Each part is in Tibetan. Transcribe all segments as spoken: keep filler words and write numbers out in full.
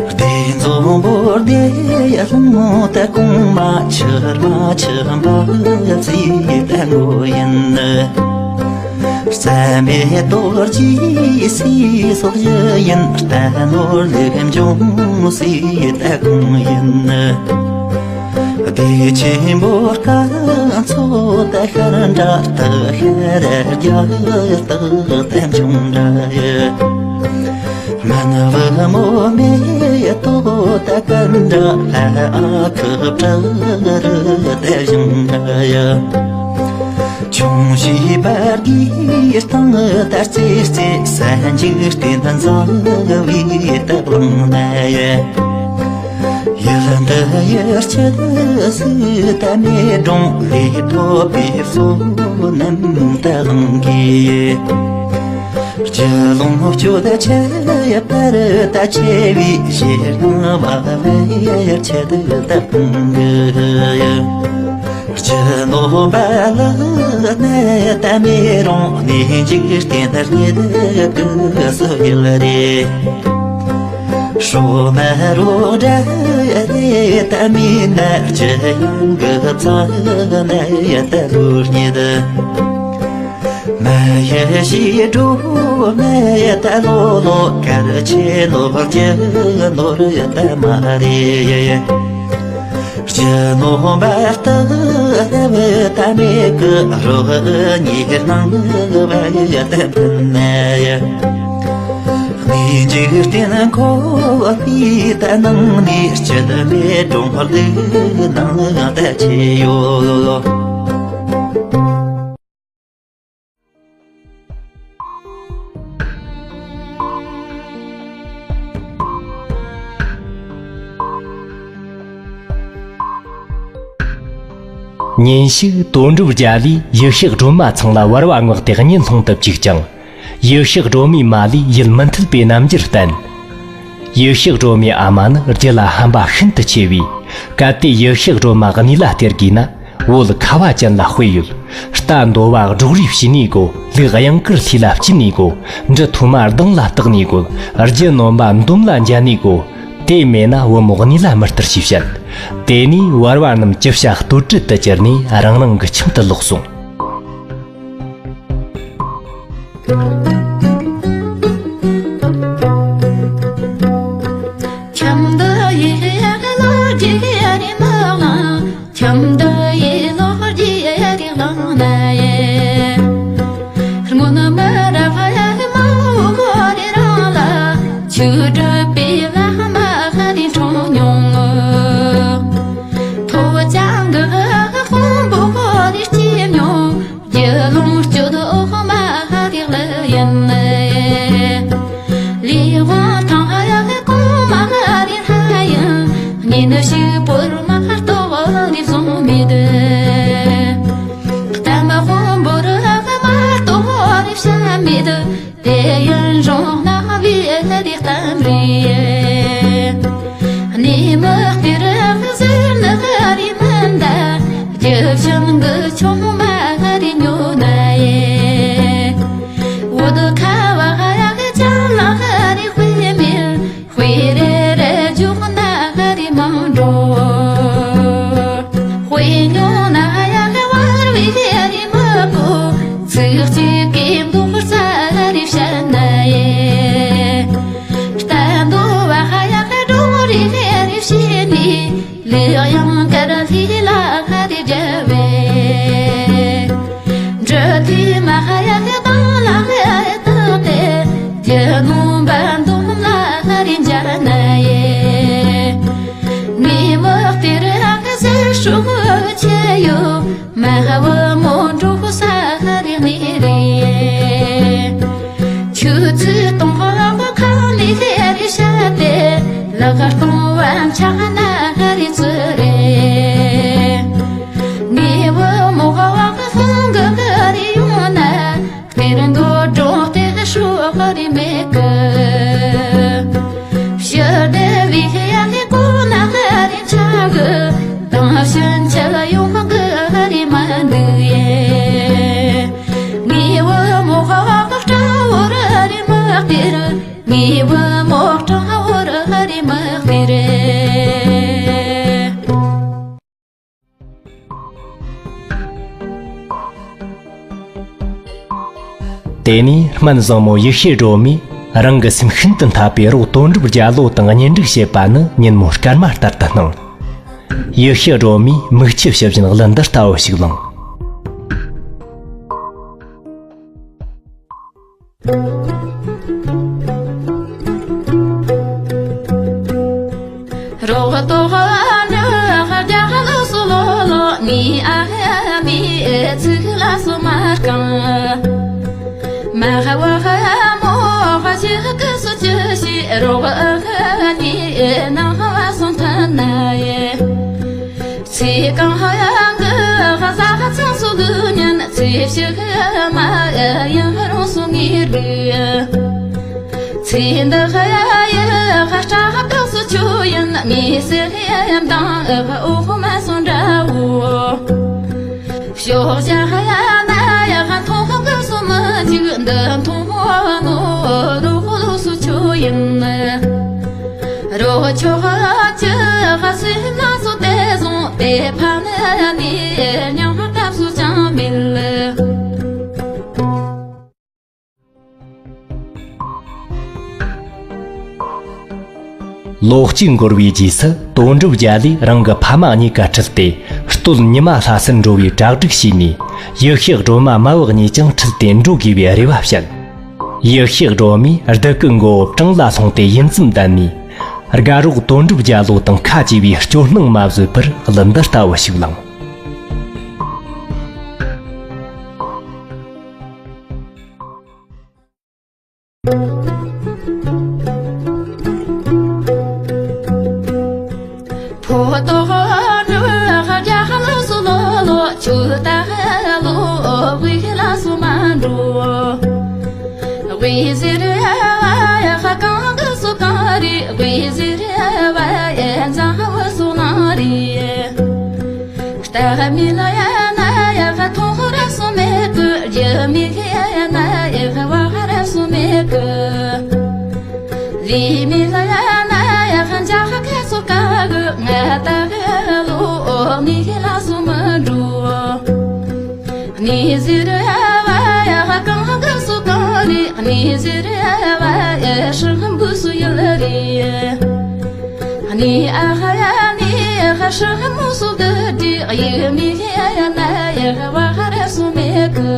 བདེ་འཛོམས་བོར་བདེ་ཡ་ལྷུང་དེ་གོང་མ་ཆུར་མ་ཆུ་འབབ་ཚེ་དེ་མགོ་ཡིན། རྩ་མེད་རྡོ་རྗེ་སྲས་སོགས་བཞི་ཡིན། རྟ་ནོར་ལེགས་འབྱུང་སྲས་དེ་གོང་ཡིན། བདེ་ཆེན་པོ་སྐར་ཚོགས་དེ་ཤར་འདྲ། དེ་ཤར་རྒྱ་སྟག་དེ་འབྱུང་འདྲ་ཡི། སྨན་བུ་མོ་མེ་ཏོག་དེ་སྐར་འདྲ། ཨ་ཁུ་བྲག་རི་དེ་བཞིན་འདྲ་ཡི། ཆུང་བྱིས་བར་གྱི་སྟེང་དར་རྩེ་རྩེ། སྲན་འཇིག་རྟེན་འཛིན་བའི་དེ་བླངས་ནས། ཡུལ་འདི་ཡུལ་སྐྱིད་སུ་དེ་མེ་སྒྲོན་ལས་ཐོབ་པའི་བསོད་ནམས་དེ་བླངས་ཀྱིས། སྤྱི་ལོངས་སྤྱོད་ཆེ་བར་ད་ཆེ་བའི་ཞེ་སྣང་བ་བའི་ཆེད་དུ་ད་ཕུང་གི། སྤྱི་ནོར་བ་ལ་ནི་ད་མི་རུང་ནི་འཇིག་རྟེན་རྙེད་དུ་སུ་ཡིན་རེ། སྲོ་མ་རོ་འདྲ་རེ་ད་མི་ན་ཅི་ཡང་གི་ཚ་ན་ཡ་ད་རུ་རྙེད། མ་ཡེ་ཤེས་སྒྲོལ་མ་ཡ་ད་ལོ་ལོ་གར་ཆེ་ནོར་གྱི་ནོར་ཡ་ད་མ་རེད། སྤྱི་ནོར་བར་དུ་ལེབ་ད་མེད་གི་རོ་ཉེ་སྣང་བ་ཡ་ད་འཕུར་ན་ཡ། ངའི་འཇིག་རྟེན་འཁོར་བའི་ད་ནང་ནས་སྐྱིད་པའི་སྒྲོན་མེ་ལུས་ནང་ད་ཆེ་ཡོད། ཉིན་ཞིག་དོན་གྲུབ་རྒྱལ་ལས་ཡུལ་ཤག་སྒྲོལ་མ་ཚང་ལ་བར་བ་མངགས་ཏེ་གཉིད་སློང་དུ་བཅུག་ཅིང་། ཡུལ་ཤག་སྒྲོལ་མའི་མ་ལས་ཡིད་མི་འཐད་པའི་རྣམ་འགྱུར་བསྟན། ཡུལ་ཤག་སྒྲོལ་མའི་ཨ་མ་ནི་རྒྱུད་ལ་ཧམ་པ་ཤིན་ཏུ་ཆེ་བས། གལ་ཏེ་ཡུལ་ཤག་སྒྲོལ་མ་གནས་ལ་སྟེར་དགོས་ན། བོད་ཁ་བ་ཅན་ལ་དཔེ་ཡོད། རྟ་འདོ་བ་སྒྲོག་རེས་བྱས་ནས་དགོ། ལུག་གཡང་དཀར་ལྷས་ལ་བཅིལ་ནས་དགོ། འབྲི་ཐོན་མ་གདང་ལ་བཏགས་ནས་དགོ། རྒྱུ་ནོམ་པ་འདོམ་ལ་འཇལ་ནས་དགོ། དེ་མེད་ན་བུ་མོ་གནས་ལ་མི་སྟེར་ཞེས་བཤད། དེ་ནས་བར་བར་རྣམས་ཅི་བྱ་གཏོལ་དྲིལ་དུ་གྱུར་ནས་རང་རང་གི་ཁྱིམ་དུ་ལོག་སོང་། ཁྱིམ་འདི་ཡི་ལོ་རྒྱུས་རེ་མི་ལང་། ཁྱིམ་འདི་ཡི་ལོ་རྒྱུས་རེ་གླེང་ན་ཡི། སྔོན་མི་རབས་མང་པོ་རེ་རིང་ལ། ཆོས་སྒྲུབ་པའི་བླ་མ་རེ་འཁྲུངས་མྱོང་། ཐོབ་བྱ་གི་དཔོན་པོ་རེ་སྐྱེས་མྱོང་། རྒྱུ་ལོངས་སྤྱོད་འོག་མ་དེ་ལ་ཡིན། ལས་དབང་ཐང་ཡག་གོང་མ་རེ་ལྷ་ཡིན། ཉིན་ཞིག་བོར་མ་གཏོགས་རེ་བཟུང་མེད། གཏམ་དཔོན་པོ་རེ་མ་གཏོགས་རེ་བྱ་མེད། དེ་ཡང་རང་སྣང་བའི་དེ་གཏམ་རེད། གནས་མི་དེར་ཟེར་ནི་རེད་མིན་ད། རྒྱུ་ཞིང་གི་ཆུང་མ་རེ་ཉོ་ན་ཡེ། འོ་དེ་ཁ་བ་ཡག་ཅན་ལ་རེ་དཔེ་མེད། དཔེ་རེ་རེ་འཇོག་ན་རེ་མང་འགྲོ། དཔེ་ཉོ་ན་ཡག་བར་བའི་རེ་མི་དགོས། ཚིག་གཅིག་གིས་མདོ་རྩ་རེ་བཤད་ན་ཡེ། རྟ་འདོ་བ་ཡག་སྒྲོག་རེ་རེ་བྱས་ནས། ལུག་གཡང་དཀར་ལྷས་ལ་རེ་རྒྱབ་པས། འབྲི་ཐོན་མ་ཡག་གདང་ལ་བཏགས་ཏེ། རྒྱུ་ནོམ་པ་འདོམ་ལ་རེ་འཇལ་ན་ཡེ། གནས་མི་དེར་ཟེར་ཤོག་ཆེ་ཡོད། མ་བུ་མོ་འགྲོ་ས་རེ་གནས་རེད། ཆུ་ཚོད་སྟོང་པ་ཁ་ནས་རེ་བཤད་དེ། ལག་སྟོང་བ་འཆག་ན་རེ་ཚུ་རེད། ངའི་བུ་མོ་བ་ཧང་གི་རེ་ཡོང་ན། གཏེར་མདོ་སྒྲུང་དེ་ཧྲུག་རེ་མེད་གི། ཕྱི་བདེ་བའི་ཡ་ལེ་གོ་ན་རེ་འཆག་གི། དང་ཕྱིན་ཆད་ཡོང་གི་རེ་མ་འདུག་ དེ་ནས་སྨན་བཟང་མོ་ཡེ་ཤེས་སྒྲོལ་མས་རང་གི་སེམས་ཤིན་ཏུ་འཐད་པའི་རོགས་དོན་གྲུབ་རྒྱལ་ལོ་དང་གཉེན་སྒྲིག་བྱེད་པ་ནི་ཉིན་མོ་སྐར་མ་ལྟར་དུ་སྣང་། ཡེ་ཤེས་སྒྲོལ་མས་མིག་ཆུ་ཕྱི་བཞིན་གླུ་འདི་ལྟ་བུ་ཞིག་བླངས། རོགས་དོ་ཧ་ནི་ཧ་རྒྱ་ལོ་སུ་ལོ་ལོ་ནི་ཨ་ཧ་མི་ཨེ་ཚིག་ལ་སུ་མ་རྐང་། མ་ཧ་བ་ཧ་མོ་ཧ་ཞི་ཧ་ཀི་སུ་ཅི་ཤི་རོགས་ཨ་ཧ་ནི་ཨེ་ནང་ཧ་བ་སུ་མཐའ་ན་ཨེ། ཚེ་གང་ཡང་གི་ས་ཚང་སུ་ལུ་ཉན་ཚེ་ཕྱི་མ་ཡང་རུང་སུ་ངེར་གི། ཚེ་འདི་ཡི་སྐྲག་སྐབས་སུ་ཆུ་ཡིན་མི་སེམས་དང་འོག་མ་སུ་འདྲ་བོ། ཤོག་བྱ་ཡ་ན་ཡ་མཐོང་གི་སུ་མི་འཇིག་འདི་མཐོང་ནོ་རུ་ལུ་སུ་ཆུ་ཡིན། རོ་ཆོ་ཅི་ཧ་སི་ན་སོ་ཏེ་ཟུང་ཏེ་ཕ་ན་ནི་ཉང་ཧ་ཏབ་སུ་ཅང་མིལ། ལོ་གཅིག་འགོར་བའི་རྗེས་སུ་དོན་གྲུབ་རྒྱལ་ལས་རང་གི་ཕ་མ་གཉིས་ཀ་ཁྲིད་དེ་སྟོད་ཉི་མ་ལྷ་སར་འགྲོ་བའི་གྲ་སྒྲིག་བྱས་ནས། ཡེ་ཤེས་སྒྲོལ་མ་མ་བུ་གཉིས་ཀྱང་ཁྲིད་དེ་འགྲོ་དགོས་པའི་རེ་བ་བཤད། ཡེ་ཤེས་སྒྲོལ་མས་བདུད་ཀྱི་མགོ་བོ་བྲང་ལ་ལྷུང་སྟེ་ཡིད་ཚིམ་ལྡན་ནས། དགའ་རོགས་དོན་གྲུབ་རྒྱལ་ལོ་དང་ཁ་གྱེས་པའི་སྐྱོ་སྣང་མ་བཟོད་པར་གླུ་འདི་ལྟ་བུ་ཞིག་བླངས། ཕོ་ཏོ་ཧོ་ནུ་ཧ་རྒྱ་ཧ་ལོ་སུ་ལོ་ལོ་ཆུ་ཏ་ཧ་ལོ་ཝི་ཧི་ལ་སུ་མ་འགྲོ། ཝི་ཟི་རི་ཧ་ཡ་ཧ་གང་གི་སུ་གང་རི་ཝི་ཟི་རི་ཧ་ཡ་ཛ་ཧ་བ་སུ་ལང་རི། ལྟ་མི་ལ་ཡ་ན་ཡ་ཧ་མཐོང་ར་སུ་མེད་གི། རྒྱུ་མི་ཧ་ཡ་ན་ཡ་ཧ་བ་ཧ་ར་སུ་མེད་གི། ལི་མི་ལ་ཡ་ན་ཡ་ཧ་འཇའ་ཧ་ཁ་སུ་ཀ་གི། ང་ད་གི་ལོ་ནི་ཧི་ལ་སུ་མི་འགྲོ། ནི་ཟི་ར་བ་ཡ་ཧ་གང་གི་སུ་གང་རི། ནི་ཟི་ར་བ་ཡ་ཧྲི་ཧམ་བུ་སུ་ཡ་ལ་རི། ནི་ཨ་ཧ་ཡ་ནི་ཧ་ཧྲི་ཧ་མུ་སུ་གི་དི། ཡི་མི་ཧ་ཡ་ན་ཡ་ཧ་བ་ཧ་ར་སུ་མེད་གི།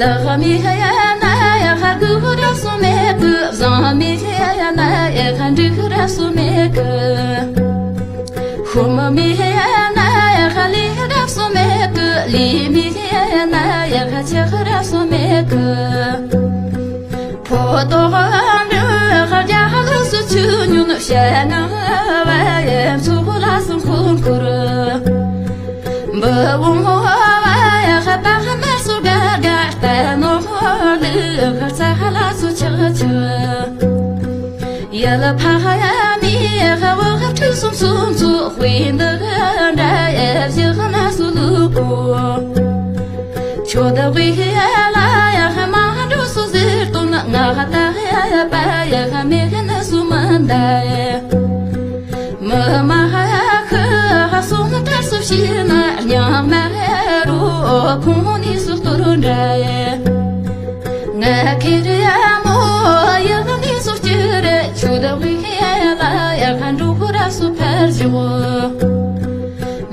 ལག་མི་ཧ་ཡ་ན་ཡ་ཧ་གུ་ཧུ་ར་སུ་མེད་གི། བཟང་མི་ཧ་ཡ་ན་ཡ་ཧ་འདི་ཧུ་ར་སུ་མེད་གི། ཧུ་མ་མི་ཧ་ཡ་ན་ཡ་ཧ་ལི་ཧུ་ར་སུ་མེད་གི། ལི་མི་ཧ་ཡ་ན་ཡ་ཧ་ཆ་ཧུ་ར་སུ་མེད་གི། ཕོ་ཏོ་ཧ་འདི་ཧ་རྒྱ་ཧ་ལུ་སུ་ཆུ་ཉུན་ཤ་ང་བ་ཡེ་མཚུ་ཧུ་ལ་སུ་ཁུན་ཁུར། འབུ་བུང་ཧོ་བ་ཡ་ཧ་ད་ཧ་ན་སུ་ག་ག་ཏ་ནོ་ཧོ་ལི་ཧ་ཚ་ཧ་ལ་སུ་ཆ་ཆུ། ཡ་ལ་ཕ་ཧ་ཡ་མི་ཧ་བོ་ཧ་ཁྲུ་སུམ་སུམ་སུ་ཧུའི་འདི་ཧ་འདྲ་ཡ་ཞི་ཧ་ན་སུ་ལུ་གོ། ཆོ་ད་ཝི་ཧི་ཡ་ལ་ཡ་ཧ་མ་ཧ་འགྲོ་སུ་ཟེར་དོན་ང་ཧ་ད་ཧ་ཡ་པ་ཡ་ཧ་མེ་ཧ་ན་སུ་མ་འདའ། མི་མ་ཧ་ཡ་ཁུ་ཧ་སོང་ཏར་སུ་ཤི་ན་ཉང་མ་ཧ་རུ་ཁོང་ནི་སུ་ཏུ་རུ་འདྲ། ང་ཁེ་རི་ཡ་མོ་ཡ་ནི་སུ་ཅི་རེ་ཆུ་ད་ཝི་ཧི་ཡ་ལ་ཡ་ཧ་འགྲོ་ཧུ་ར་སུ་ཕར་ཞོ།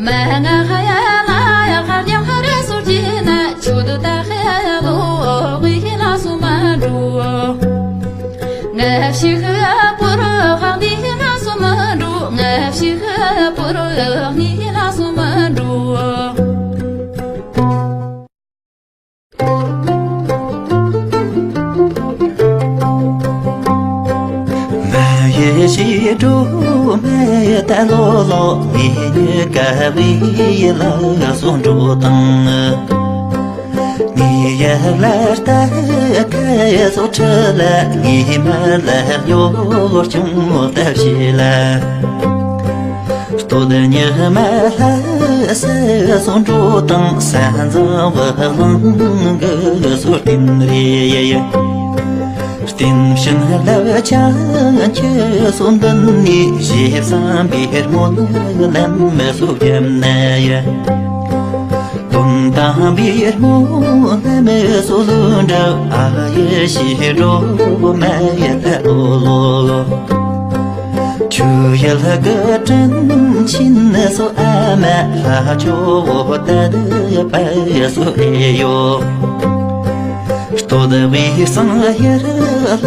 མ་ང་ཧ་ཡ་ལ་ཡ་ཧ་ཉམ་ཧ་ར་སུ་ཅི་ན་ཆུ་ད་ད་ཧ་ཡ་ལོ་ཝི་ཧི་ལ་སུ་མ་འགྲོ། ང་ཕྱི་ཧ་པུ་རུ་ཧ་ནི་ཧི་ལ་སུ་མ་འགྲོ། ང་ཕྱི་ཧ་པུ་རུ་ཧ་ནི་ཧི་ལ་སུ་མ་འགྲོ། མ་ཡེ་ཤེས་སྒྲོལ་མས་ད་ལོ་ལོ་ངེད་གཉིས་ཀ་བའི་ལ་སོ་འགྲོ་དང་། ངེད་ཡ་ལ་ལྟ་ཁ་སོ་ཁྲི་ལ་ངེད་མ་ལ་ཡོ་ཆུང་ལྟ་བྱེད་ལ། སྟོད་ཉི་མ་ལྷ་སའི་སོ་འགྲོ་དང་། ས་འཛམ་བུ་གླིང་གི་སོ་བསྟན་རེ། བསྟན་ཕྱིན་ལ་ཆ་ཁྱི་སོ་འདི་ནི་ཞེས་བསམ་པའི་སྨོན་ལམ་སོ་བརྒྱབ་ན་ཡ། དོན་དག་ ཁམས་པའི་སྨོན་ལམ་སོལ་འདྲ་ཨ་ཡེ་ཤེས་འགྲོ་མ་ཡེ་ལོ་ལོ། ཆུ་ཡལ་གི་དྲིན་ཆེན་སོ་ཨ་མ་ལྷ་ཆོས་ད་དུ་པ་སོ་ཨེ་ཡོ། སྟོད་བའི་སང་ཡར་ལ་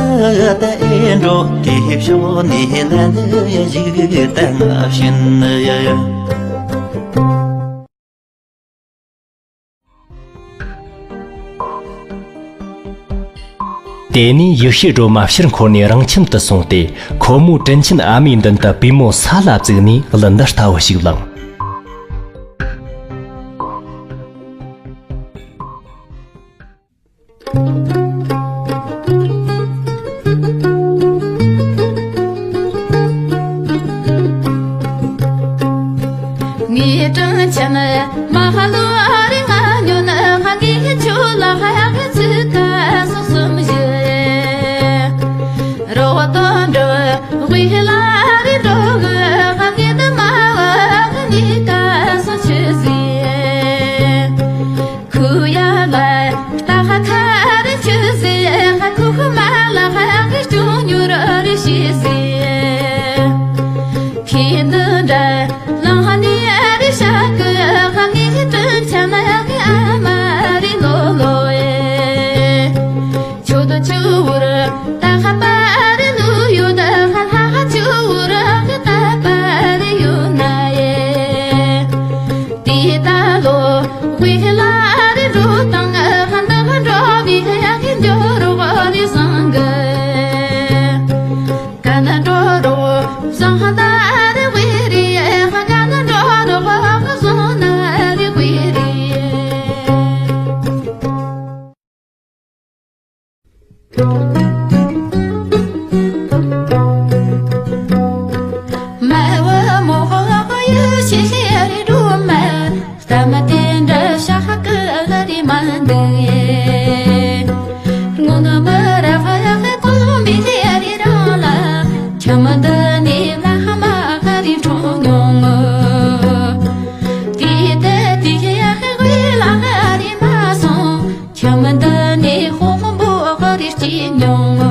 ད་ཨེ་འགྲོ་དེ་ཕྱོགས་ནས་ལ་ནི་བཞུགས་ད་ང་བཞིན། དེ་ནས་ཡེ་ཤེས་སྒྲོལ་མ་ཕྱིར་འཁོར་ནས་རང་ཁྱིམ་དུ་སོང་སྟེ། ཁོ་མོའི་དྲིན་ཆེན་ཨ་མའི་མདུན་དུ་པུས་མོ་ས་ལ་བཙུགས་ནས་གླུ་འདི་ལྟ་བུ་ཞིག་བླངས། ངའི་དྲིན་ཆེན་མ་ལོ་རིང་ང་ཉོན་ང་ངའི་ཆོས་ལ་ཧ་ཡག་ཚིག་ཁ་སོ་གསུམ་བཞི། རོགས་དང་འགྲོ་དབུས་ལ་རི་འགྲོ་གི་ང་ངའི་ནི་མ་བ་ངའི་ཁ་སོ་ཆུ་ཟི། ཁུ་ཡ་ལ་ལྟ་ཁ་ཁ་རི་ཆུ་ཟི་ཁ་ཁུ་ཁུ་མ་ལ་ཁ་ཡག་གི་ཅུང་ཉུ་ར་རི་ཤི་ཟི། ཁྱེད་འདི་འདྲ་ལང་ནི་རི་ཤ་ཀི་ཁ་ངའི་དྲིན་ཆེན་ཨ་མ་རི་ལོ་ལོ་ཨེ། ཆུ་དུ་ཆུ་བུར་ད་ཁ་པ་རི་ལུ་ཡོད་ཁ་ལྷ་ཆུ་བུར་གི་ད་པ་རི་ཡོད་ན་ཨེ། དེ་ད་ལོ་དབུས་ལ་རི་འགྲོ་དང་ཧ་འདི་འགྲོ་བའི་ཡ་གི་འགྱུར་བ་རི་བཟང་གི། ག་ན་འགྲོ་རོགས་བཟང་ད་རི་དབུས་རི་ཧ་ག་ན་འགྲོ་རོགས་བཟང་ན་རི་དབུས་རི། མ་བུ་མོ་ཧོ་ཡུ་ཤི་ཤི་རི་རུ་མ་ལྟ་མ་དེ་འདྲ་ཤ་ཧ་ཀི་ཨ་རི་མ་འདུག་ཡེ། སྔོན་མ་ར་ཧ་ཡ་ཧ་གོ་མི་ཧེ་རི་རང་ལ་ཁྱམས་འདི་ནི་ལ་ཧ་མ་ཧ་རི་འཁྲུངས་མྱོང་ངོ་། དེ་ལྟ་དེ་ཧེ་ཡ་ཧེ་ཝེ་ལ་ཧ་རི་མ་སོང་། ཁྱམས་འདི་ནས་དཔོན་པོ་ག་རེ་སྐྱེས་མྱོང་།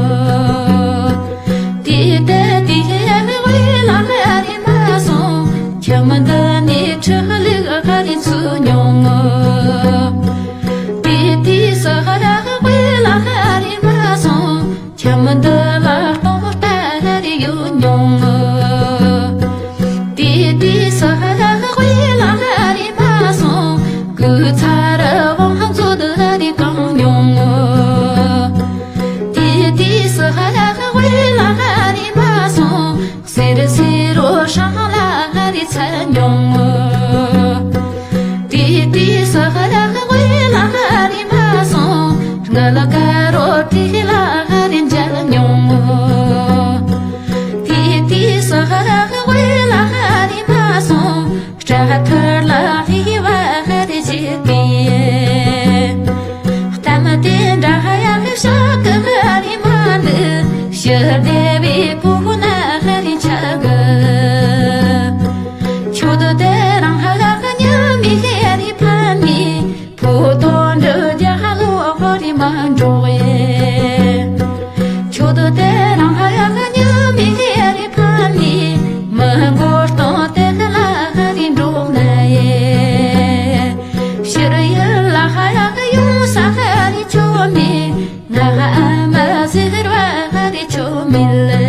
དེ་ལྟ་དེ་ཡང་དབུས་ལ་ག་རེ་མ་སོང་། ཁྱམས་འདི་ནས་ཁྲི་ལུག་ག་རེ་འཚོ་མྱོང་། དེ་དུས་སུ་ཧ་ར་དབུས་ལ་ག་རེ་མ་སོང་། ཁྱམས་འདི་ལ་སྟོང་ལྟ་ག་རེ་ཡོད་མྱོང་། དེ་དུས་སུ་ཧ་ལ་དབུས་ལ་ཧ་རི་མ་སོང་། སྐུ་ཚ་རུ་བང་མཛོད་ཧ་རི་གང་མྱོང་། དེ་དུས་སུ་ཧ་ལ་དབུས་ལ་ཧ་རི་མ་སོང་། སེར་སེར་རོ་ཧྲང་ལ་ཧ་རི་ཚ་མྱོང་། དེ་དུས་སུ་ཧ་ལ་དབུས་ལ་ཧ་རི་མ་སོང་། ང་ལ་ཀ་རོ་དེ་ལ་ཧ་རི་མཇལ་མྱོང་། དེ་དུས་སུ་ཧ་ལ་དབུས་ལ་ཧ་རི་མ་སོང་། སྐྲ་ཐུར་ལ་ལྷི་བ་ཧ་རི་བྱེད་དེ། གཏམ་དེ་འདྲ་ཧ་ཡ་ཧི་ཤ་ཀི་ཧ་རི་མ་ནི། ཕྱི་བདེ་བའི་ཕུ་ན་ཧ་རི་ཆ་གི། ཆོད་དེ་རང་ཧ་ཡ་ཧི་ཉི་མི་ཧེ་རི་ཕ་ནི། ཕུ་ཏོ་འདྲི་རྒྱ་ལོ་ཧོ་རི་མ་འགྲོ་ཡེ། ཆོད་དེ་རང་ཧ་ཡ་ཧི་ཉི་མི་ཧེ་རི་ཕ་ནི། མི་མགོ་སྟོང་དེ་ལ་ཧ་རི་འགྲོ་ན་ཡེ། ཕྱིར་ཡུལ་ལ་ཧ་ཡག་ཡོང་ས་ཧ་རི་ཆོ་མེད། ང་ཧ་མ་ཟེར་བ་ཧ་རི་ཆོ་མེད་ལེ།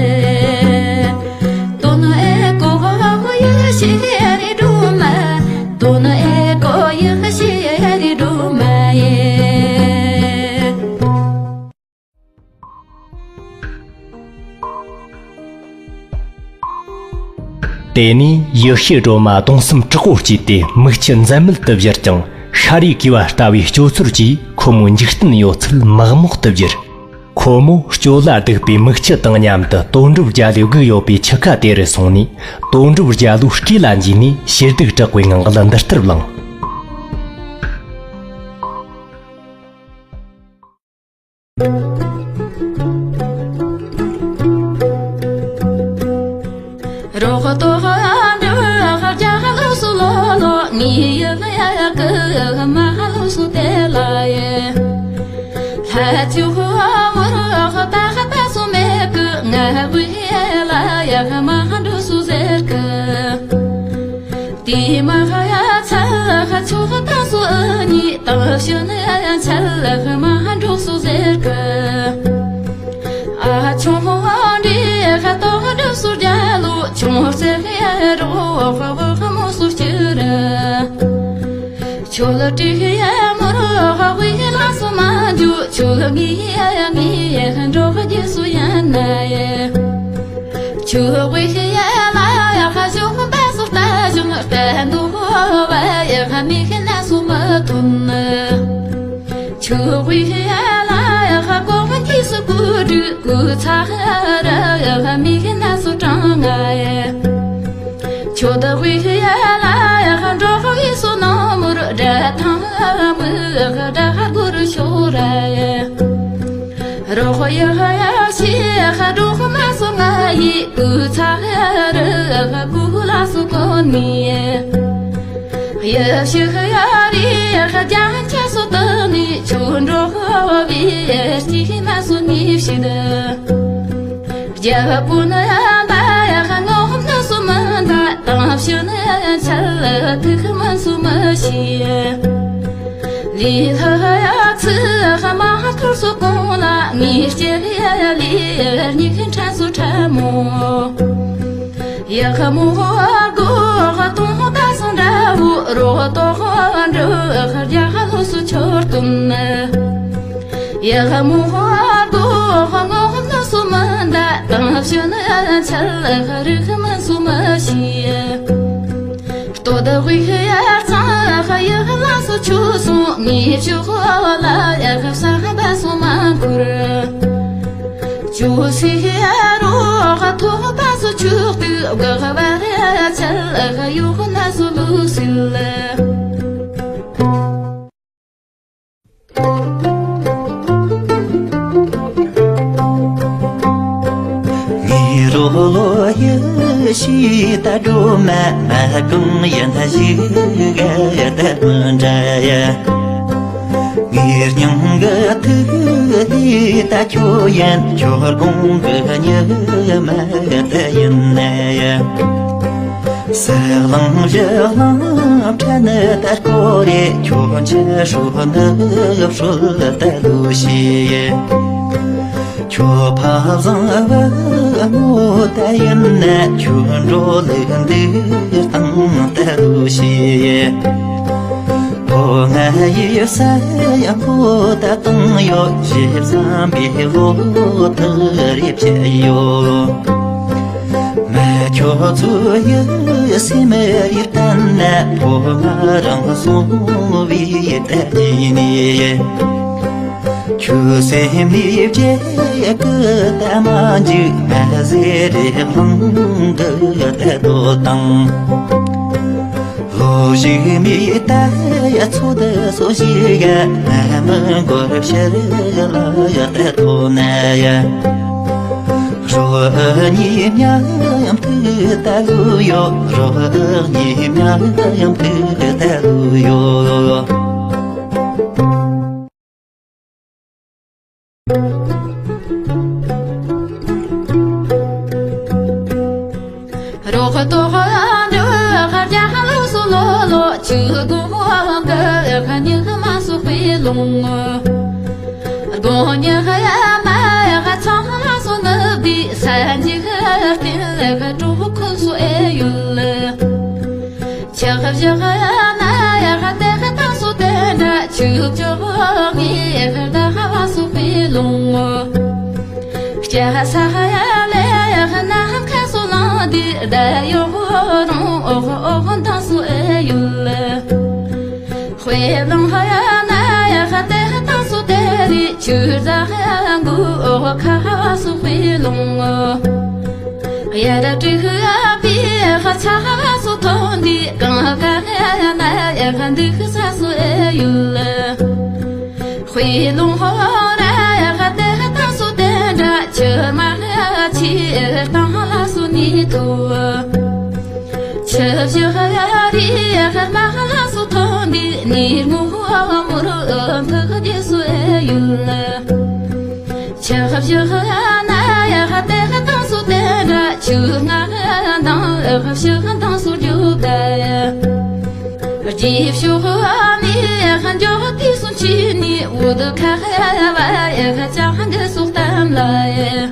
དོ་ནོ་ཨེ་གོ་ཧོ་ཧོ་ཡ་ཤི་ཧ་རི་འགྲོ་མ། དོ་ནོ་ཨེ་གོ་ཡ་ཤི་ཧ་རི་འགྲོ་མ་ཡེ། དེ་ནས་ཡེ་ཤེས་སྒྲོལ་མ་གདུང་སེམས་དྲག་པོ་སྐྱེས་ཏེ་མིག་ཆུ་འཛད་མེད་དུ་བཞུར་ཀྱང་ཤཱ་རིའི་གོས་པ་ལྟ་བུའི་སྤྱོད་ཚུལ་གྱིས་ཁོ་མོའི་འཇིག་རྟེན་ཡོད་ཚད་མག་མོག་ཏུ་བསྒྱུར། ཁོ་མོ་སྤྱོད་ལ་སྡུག་པའི་མིག་ཆུ་དང་མཉམ་དུ་དོན་གྲུབ་རྒྱལ་ལོས་སྒུག་ཡོད་པའི་ཆུ་ཁ་དེ་རུ་སོང་ནས་དོན་གྲུབ་རྒྱལ་ལོའི་སྐེ་ལ་འཇུས་ནས་ཞེ་སྡུག་དྲག་པོའི་ངང་གླུ་འདི་ལྟར་བླངས། སུ་དེ་ལ་ཡེ། ལྷ་ཆུ་ཧོ་མོ་རོ་ཧོ་ཏ་ཧ་ཏ་སུ་མེ་ཀུ་ང་ཧ་གུ་ཧེ་ལ་ཡ་ཧ་མ་ཧ་འགྲོ་སུ་ཟེར་ཀི། དེ་མ་ཧ་ཡ་ཚ་ལ་ཧ་ཆུ་ཧ་ཏ་སུ་ཨ་ནི་ཏང་ཤུ་ནི་ཡ་ཚ་ལ་ཧ་མ་ཧ་འགྲོ་སུ་ཟེར་ཀི། ཨ་ཆུང་ཧོ་འདི་ཧ་ཏོ་ཧ་འགྲོ་སུ་རྒྱ་ལུ་ཆུང་ཟེར་ཧ་རོ་ཧ་ཧ་མོ་སུ་སྐྱུ་ར། ཁྱོད་ལ་དྲིས་ཡ་མོ་རོ་ཧ་ཝི་ལ་སུ་མ་འཇུ་ཁྱོད་ལ་ངི་ཡ་ངི་ཡ་འགྲོ་ཧ་རྒྱུ་སུ་ཡ་ན་ཡ། ཁྱོད་ཝི་ཡ་ལ་ཡ་ཧ་ཞུ་ཧ་པ་སུ་ལྟ་ཞུ་ང་ལྟ་འདུག་ཧ་བ་ཡ་ཧ་མི་ཧ་ན་སུ་མ་ཐུན་ན། ཁྱོད་ཝི་ཡ་ལ་ཡ་ཧ་གོ་ཧ་ཁྱི་སུ་ཀུ་དྲུ་ཀུ་ཚ་ཧ་ར་ཡ་ཧ་མི་ཧ་ན་སུ་གྲང་ང་ཡ། ཁྱོད་དག་ཡ་ལ་ཡ་འགྲོ་ཡི་སོ་ནོ་མུར་དྲ་ཐང་མི་དྲ་གུར་ཤོ་ར་ཡ། རོ་ཡ་ཡ་ཤི་ཡ་འགྲོ་མ་སོ་ང་ཡི་ཀུ་ཚ་ར་ཀུ་ལ་སོ་གོ་ནི་ཡ། ཡ་ཤི་ཡ་རི་ཡ་རྒྱ་ཆ་སོ་ཏ་ནི་ཁྱོད་འགྲོ་བི་ཡ་ཤི་མ་སོ་ནི་ཤི་ད། རྒྱ་བ་པོ་ན་ཡ་ད་ཡ་ཧ་ངོ་ཧམ་ན་སུ་མ་ད་དང་ཕྱི་ན་ཡ་ཆ་ལ་ཐུག་མ་སུ་མ་ཤི། ལི་ཧ་ཡ་ཚི་ཧ་མ་ཧ་ཐུར་སུ་གོང་ལ་ངི་སྐྱེ་ཡ་ལི་ཉི་ཁན་ཁྲ་སུ་ཁྲ་མོ། ཡ་ཧ་མོ་ཧ་གོ་ཧ་ཏོང་ཧ་ད་སང་འདྲ་བུ་རོ་ཏོ་ཧ་འདྲ་ཧ་རྒྱ་ཧ་ལོ་སུ་ཆོར་ཏུན་ན། ཡ་ཧ་མོ་ཧ་གོ་ཧ་ངོ་ཧ་ན་སུ་མ་འདའ་དང་ཕྱི་ན་ཆ་ལ་ཧ་རི་ཧ་མ་སུ་མ་ཤི། ལྟོ་ད་ཝི་ཧ་ཡ་ཚང་ཧ་ཡ་ཧ་ལ་སུ་ཆུ་སོང་ངི་ཆུ་ཧ་ལ་ཡ་ཧ་ས་ཧ་བ་སུ་མ་ཁུར། ཆུ་སི་ཧ་རོ་ཧ་ཐོ་བ་སུ་ཆུ་ཏུ་ག་ཧ་བ་ཧ་ཆ་ལ་ཧ་ཡུ་ཧ་ན་སུ་ལུ་སི་ལ། ངའི་རོ་ལོ་ཡི་ཤི་ད་འགྲོ་མ་མ་གང་ཡིན་ཞིག་ག་ད་མི་འདྲ་ཡ། ངའི་སྙིང་གི་ཐུགས་ལས་ད་ཁྱོད་ཡན་ཁྱོད་དགོང་གི་ཉི་མ་ད་ཡིན་ན་ཡ། ཟི་ལིང་རི་ལིང་ཕྲ་ནི་ད་སྐོར་རེ་ཁྱོད་ཆ་ཧྲོ་ནི་ཧྲོལ་ད་ལུ་ཤེས། ཁྱོད་ཕ་བཟང་བུ་མོ་ད་ཡིན་ན་ཁྱོད་འགྲོ་ལུགས་འདི་སྟངས་ད་ལུ་ཤེས། ཕོ་ང་ཡི་ས་ཡང་པོ་ད་དང་ཡོད་ཞེས་བསམ་པའི་བློ་ཐག་རེ་བྱས་ཡོད། མ་ཁྱོད་ཚོ་ཡི་སེམས་རེ་བརྟན་ན་ཕོ་ང་རང་སོང་བའི་ད་ཡིན་ནི། ཁྱོད་སེམས་ནི་བརྗེད་ཀི་ད་མ་འཇིག་མ་ཟེར་རེ་ལྷང་གི་ད་དོ་དང་། ལོ་ཞིག་མི་ད་ཡ་ཚོད་སོ་ཞིག་ཡ་མ་མི་འགོར་ཕྱིར་ལ་ཡ་ད་ཐོ་ན་ཡ། རོ་ཨ་ཉི་མཉམ་དུ་ད་ལུ་ཡོ། རོ་ཨ་ཉི་མཉམ་དུ་ད་ལུ་ཡོ། རོགས་ཏོ་ཧ་འདྲ་ཧ་རྒྱ་ལོ་སུ་ལོ་ལོ་ཆུ་གོ་ཧ་ག་ཧ་ཉི་ཧ་མ་སུ་ཧི་ལུང་། དགོ་ཉི་ཧ་ཡ་མ་ཡ་ཧ་ཚང་ལ་སུ་ནུབ་དི་ས་ཉི་ཧ་ཏི་ལ་ཧ་གྲོ་ཁོ་སུ་ཨེ་ཡུལ། ཆག་བཞག་ན་ཡ་ཧ་ཏེ་ཧ་ཏང་སུ་ཏེ་འདྲ་ཆུ་ཅོག་ངི་ཧ་ད་ཧ་བ་སུ་ཧི་ལུང་། ཅ་ཧ་ས་ཧ་ཡ་ལེ་ཡ་ཧ་ན་ཧ་ཁ་སུ་ལང་དི་ད་ཡོ་ཧོ་རོང་ཨོ་ཧོ་ཨོ་ཧོ་ཏང་སུ་ཨེ་ཡུལ། ཧོེ་ལུང་ཧ་ཡ་ན་ཡ་ཧ་ཏེ་ཧ་ཏང་སུ་ཏེ་རི་ཆུ་ཟ་ཧ་ཡ་གུ་ཨོ་ཧོ་ཁ་ཧ་བ་སུ་ཧི་ལུང་། ཡ་ད་ཀྲི་ཧུ་ཨ་པི་ཧ་ཚ་ཧ་སུ་ཐོན་དི་གང་ག་ཧ་ན་ཡ་ཧ་འདི་ཧུ་ས་སུ་ཨེ་ཡུལ། ཧུའི་ལུང་ཧོ་ར་ཡ་ཧ་ཏེ་ཧ་ད་སུ་ཏེ་འདྲ་ཆུ་མ་ཧ་ཆི་ཨེ་ཏང་ལ་སུ་ནི་ཐུ། ཆུ་བཞི་ཧ་རི་ཧ་མ་ཧ་ལ་སུ་ཐོན་དི་ནི་མུ་ཧ་མུ་ བཞི་ན་ཡ་ཧ་ཏེ་ཧ་དང་སུ་ཏེ་ར་ཆུ་ང་དང་ཧ་བཞི་དང་སུ་རྒྱུ་ཏེ། རྗེས་ཕྱོགས་ནས་ཧ་འཇོག་དུས་སུ་ཆུ་ནི་འུ་དུ་ཁ་ཧ་བ་ཡ་ཧ་ཅང་གི་སུ་གཏམ་ལ་ཡ།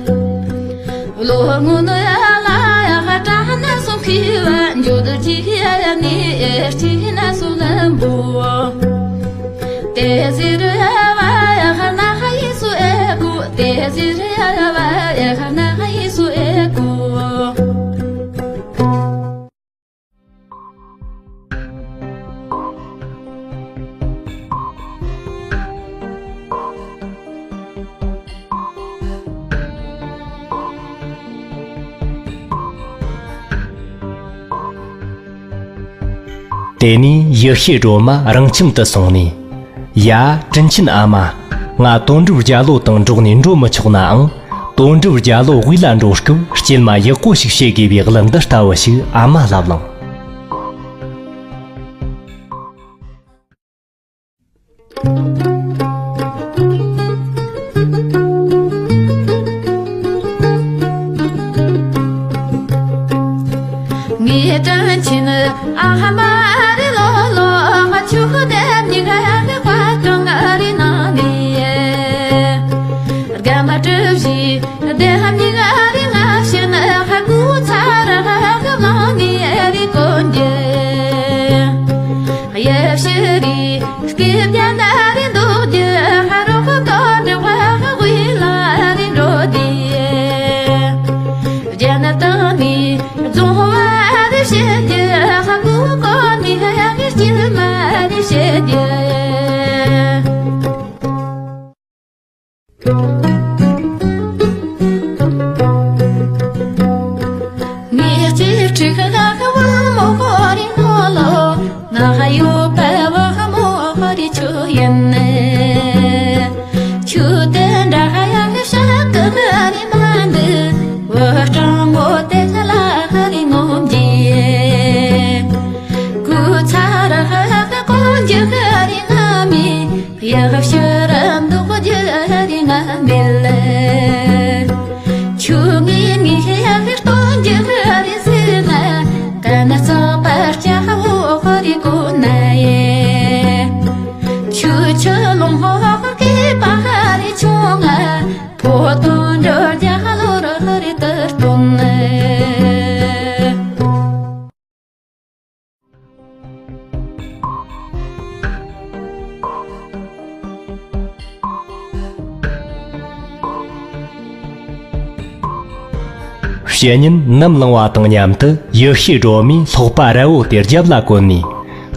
ལོ་ངོ་ནི་ལ་ཡ་ཧ་དྲག་ན་སུ་མཁས་བ་འཇོ་དུ་ཅི་ཡ་ནི་ཨེ་ཅི་ན་སུ་ལམ་བུ། དེ་ཟེར་བ་ཡ་ཧ་ན་ཧ་ཡིན་སུ་ཨེ་གུ། དེ་ཟེར་བ་ཡ་ཧ་ན་ཧ་ཡིན་སུ་ཨེ་གུ། དེ་ནས་ཡེ་ཤེས་སྒྲོལ་མ་རང་ཁྱིམ་དུ་སོང་ནས། ཡ། དྲིན་ཆེན་ཨ་མ། ང་དོན་གྲུབ་རྒྱ་ལོ་དང་འགྲོགས་ནས་འགྲོ་མི་ཆོག་ནའང་། དོན་གྲུབ་རྒྱ་ལོ་དབུས་ལ་འགྲོ་སྐབས་སྐྱེལ་མ་ཡག་པོ་ཞིག་བྱེད་དགོས་པའི་གླུ་འདི་ལྟ་བུ་ཞིག་ཨ་མ་ལ་བླངས། ངའི་དྲིན་ཆེན་ཨ་མ་རེ་ལོ་ལོ། ང་ཆུ་ལྡེམ་ཉི་ག་གི་དཔའ་གང་རེ་ན་ནི། རྒན་མ་གྲུ་བཞི་ལྡེམ་ཉི་ག་རེ་ང་བྱིན་ཧ་གུ་ཚ་ར་ཧ་གི་བླངས་ནི་རེ་གོན་རྒྱུ། གཡུ་ཕྱི་རི་སྐེད་རྒྱ་ན་རེ་འདུག་རྒྱུ། ཧ་རོ་ཧོ་ཏོ་འདྲ་བ་ཧ་དབུས་ལ་རེ་འགྲོ་དེ། རྒྱ་ནག་ཏང་ནི་རྫོང་བ་རེ་བྱེད་རྒྱུ། ཧ་གོ་གོ་མི་ཧ་ཡ་གི་སྐྱིད་མ་རེ་བྱེད་རྒྱུ། ངའི་གཅེས་ཕྲུག་ལ་ཁ་བ་མོ་ཧོ་རི་ནོ་ལོ། ང་ཧ་ཡོ་པ་བ་ཧ་མོ་ཧོ་རི་ཆུ་ཡིན་ནི། ཆུ་དེ་འདྲ་ཧ་ཡ་ཧི་ཤ་ཀི་མ་རི་མ་འདི། བུ་སྤྲང་མོ་དེ་ལ་ཧ་རི་ངོམ་གྱི། ཁུ་ཚ་ར་ཧ་ཧ་ཀོ་འཇི་ཧ་རི་ང་མི། ཡ་ཧ་ཤ་ར་འདུག་འཇི་ཧ་རི་ང་མི་ལ། ཆུ་ངི་ངི་ཧ་ཧ་སྟོན་འཇི་ཧ་རི་ཟི་ན། ཀ་ན་ཚ་པར་ཅ་ཧ་བོ་ཧ་རི་ཀོ་ན་ཡེ། ཆུ་ཆུ་ལུང་ཧོ་ཧོ་ཧོ་ཀེ་པ་ཧ་རི་ཆུང་ང་། ཕོ་དོན་འགྲོ་རྒྱ་ལོ་ར་ཧ་རི་ཏར་དོན་ནེ། བཤེས་གཉེན་ནམ་ལངས་བ་དང་མཉམ་དུ་ཡེ་ཤེས་སྒྲོལ་མས་ལྷགས་པ་རལ་བོ་དེ་རྒྱབ་ལ་བཀོན་ནས།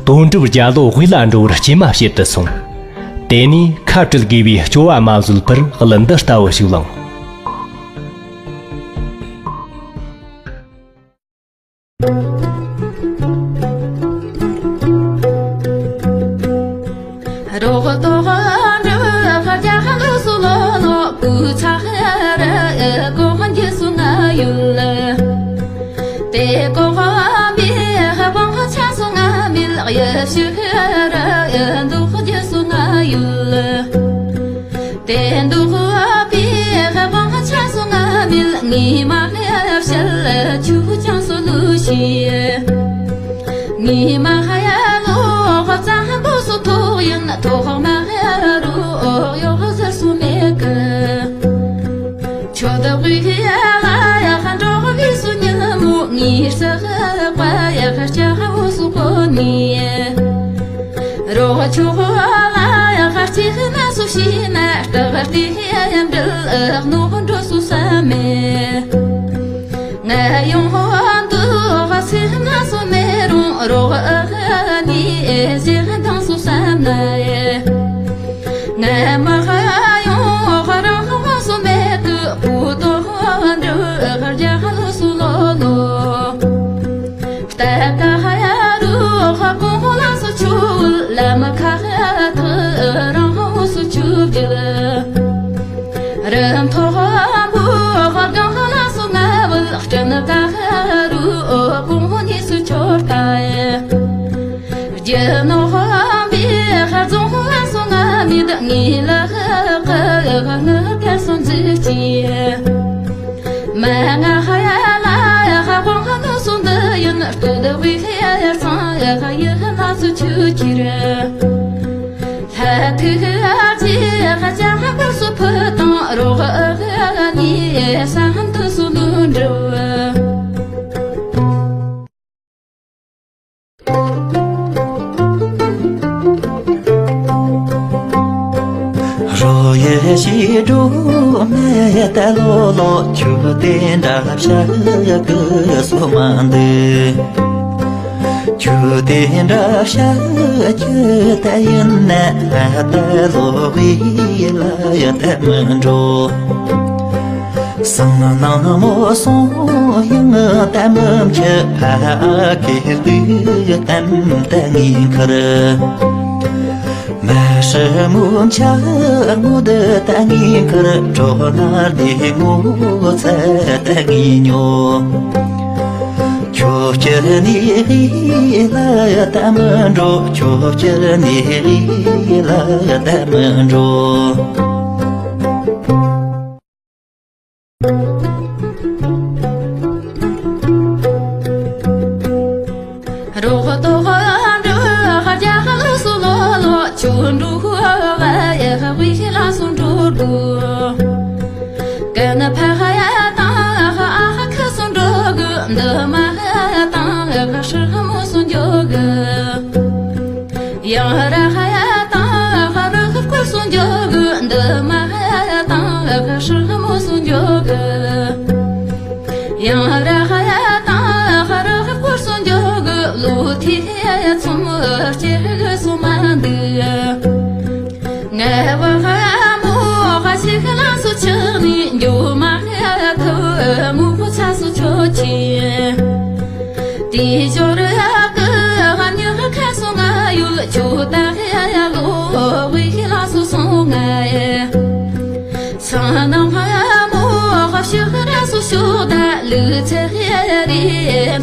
དོན་གྲུབ་རྒྱ་ལོ་དབུས་ལ་འགྲོ་བར་སྐྱེལ་མ་བྱེད་དུ་སོང་། དེ་ནས་ཁ་བྲལ་དགོས་པའི་སྐྱོ་བ་མ་བཟོད་པར་གླུ་འདི་ལྟ་བུ་ཞིག་བླངས། རོགས་ཏོ་འགྲོ་ཧ་རྒྱ་ཧ་ལོ་སུ་ལོ་ལོ། བུ་ཚ་ཧ་ར་ཨེ་གོ་ཧ་འགྱེ་སུ་ང་ཡུལ། དེ་གོ་ཧ་མི་ཧ་བང་ཧ་ཆ་སུ་ང་མི་ལག་ཡེ་ཤི་ཧ་ར་ཨེ་འདུག་ཧ་འགྱེ་སུ་ང་ཡུལ། དེ་འདུག་པའི་དབང་ཆ་སོང་ང་མིན། ངའི་མ་ཧེ་བཤད་ཆུ་ཅང་སོ་ལུ་ཤི། ངའི་མ་ཧེ་ལོ་ཙམ་པོ་སོ་ཐོག་ཡིན། ཐོག་མ་ཧེ་རུ་ཡོག་ཟེར་སོ་མེད་གི། ཆོ་ད་བི་ཧེ་ལ་ཡ་ཧ་འགྲོ་བི་སུ་ཉི་མོ། ངའི་ས་ཧེ་པ་ཡ་ཧ་ཅ་ཧ་བོ་སུ་གོ་ནི། རོགས་ཆོག་ལ་ཡ་ཧ་ཅི་ན་སུ་ཤི་ན། ལྟ་བར་དེ་ཡང་འབྲེལ་ནོ་འགྲོ་སུ་ས་མེད། ང་ཡོང་འདུག་སེམས་ན་སུ་མེད་རུང་། རོགས་ནི་ཟེར་དང་སུ་ས་ན་ཡེ། ང་མ་ཡོང་རང་སུ་མེད་གི། བུ་དོ་འདྲ་རྒྱ་ལོ་སུ་ལོ་ལོ། ལྟ་ད་ཧ་ཡ་རུ་ཧ་གོང་ལ་སུ་ཆུ་ལ་མ་ཁ་ཧ་ཐ་རང་སུ་ཆུ་བརྒྱུད། རི་མཐོ་བུ་ཧ་གང་ལ་སུ་ང་བུ་སྤྲིན་ད་ཧ་རུ་གོང་ནི་སུ་ཆོར་ད་ཡེ། རྒྱུ་ནོ་བི་ཧ་རྫོང་ལ་སོང་ང་ མེད་ངེས་ལ་ཧ་ཧ་ང་དར་སོང་འཛིན་གྱིས། མ་ང་ཧ་ཡ་ལ་ཧ་ཧོང་ཧ་ནོ་སོང་འདི་ཡིན་སྟོད་དུ་ཝི་ཧ་ཡ་ཚང་ཧ་ཡི་ཧ་ལ་སུ་ཆུ་ཁྱིར། ལྷ་ཐུག་ཧ་ཅི་ཧ་ཅ་ཧ་པར་སུ་ཕུ་དང་རོགས་ཨ་ནི་ས་ཧམ་དུ་སུ་ནུ་འགྲོ། རོ་ཡེ་ཤི་འགྲོ་མེད་ད་ལོ་ལོ་ཁྱོད་དེ་འདྲ་བྱ་གི་སོ་མ་འདི། ཁྱོད་དེ་འདྲ་བྱ་རྒྱུ་ད་ཡིན་ན་ད་ལོ་བི་ལ་ཡ་ད་མི་འགྲོ། སང་ནང་མོ་སོང་ཡང་ད་མི་མཁྱེན་ཕ་གི་ལུས་གཏམ་ད་ངའི་ཁར། མ་ཧྲི་མུ་འཆར་མུ་འདི་ད་ངའི་ཁར་གྲོ་ནར་འདི་ངོ་ཚ་ད་ངའི་ཉོ། ཁྱོད་ཀྱི་ནི་ལ་ད་མི་འགྲོ། ཁྱོད་ཀྱི་ནི་ལ་ད་མི་འགྲོ། རོགས་ཏོ་ཧ་འགྲོ་ཧ་རྒྱ་ཧ་ལོ་སུ་ལོ་ལོ་ཆུ་འགྲོ་ཧ་བ་ཡ་ཧ་བི་ཤི་ལ་སུ་འགྲོ་དགོས། ཀ་ན་ཕ་ཧ་ཡ་དང་ཧ་ཨ་ཧ་ཁ་སུ་འགྲོ་དགོས། འདི་མ་ཧ་ཡ་དང་ཧ་ཧྲི་ཧ་མོ་སུ་འགྱོ་དགོས། ཡང་ར་ཧ་ཡ་དང་ཧ་ར་ཧ་སྐོར་སུ་འགྱོ་དགོས། འདི་མ་ཧ་ཡ་དང་ཧ་ཧྲི་ཧ་མོ་སུ་འགྱོ་དགོས། ཡང་ར་ཧ་ཡ་དང་ཧ་ར་ཧ་སྐོར་སུ་འགྱོ་དགོས། ལོ་ཐི་ཧ་ཡ་ཚོམ་སྐྱེ་དགོས་སུ་མ་འདུག་ངའི་བ་ཧ་མོ་ཧ་ཤི་ཁ་ལ་སུ་ཆགས་ནས་འགྱོ་མ་ཧ་ཐུ་མུ་ཁུ་ཆ་སུ་ཆོ་ཆི། དེ་ཞོར་ཡ་ཀི་ཧ་ཉི་ཧ་ཁ་སུ་ང་ཡུལ་ཆུ་ད་ཧ་ཡ་ལོ་བི་ཧི་ལ་སུ་སོང་ངའི། སང་ནང་ཧ་མོ་ཧ་ཤི་ཧ་ར་སུ་ཤོ་ད་ལུ་ཚེ་ཧ་རི་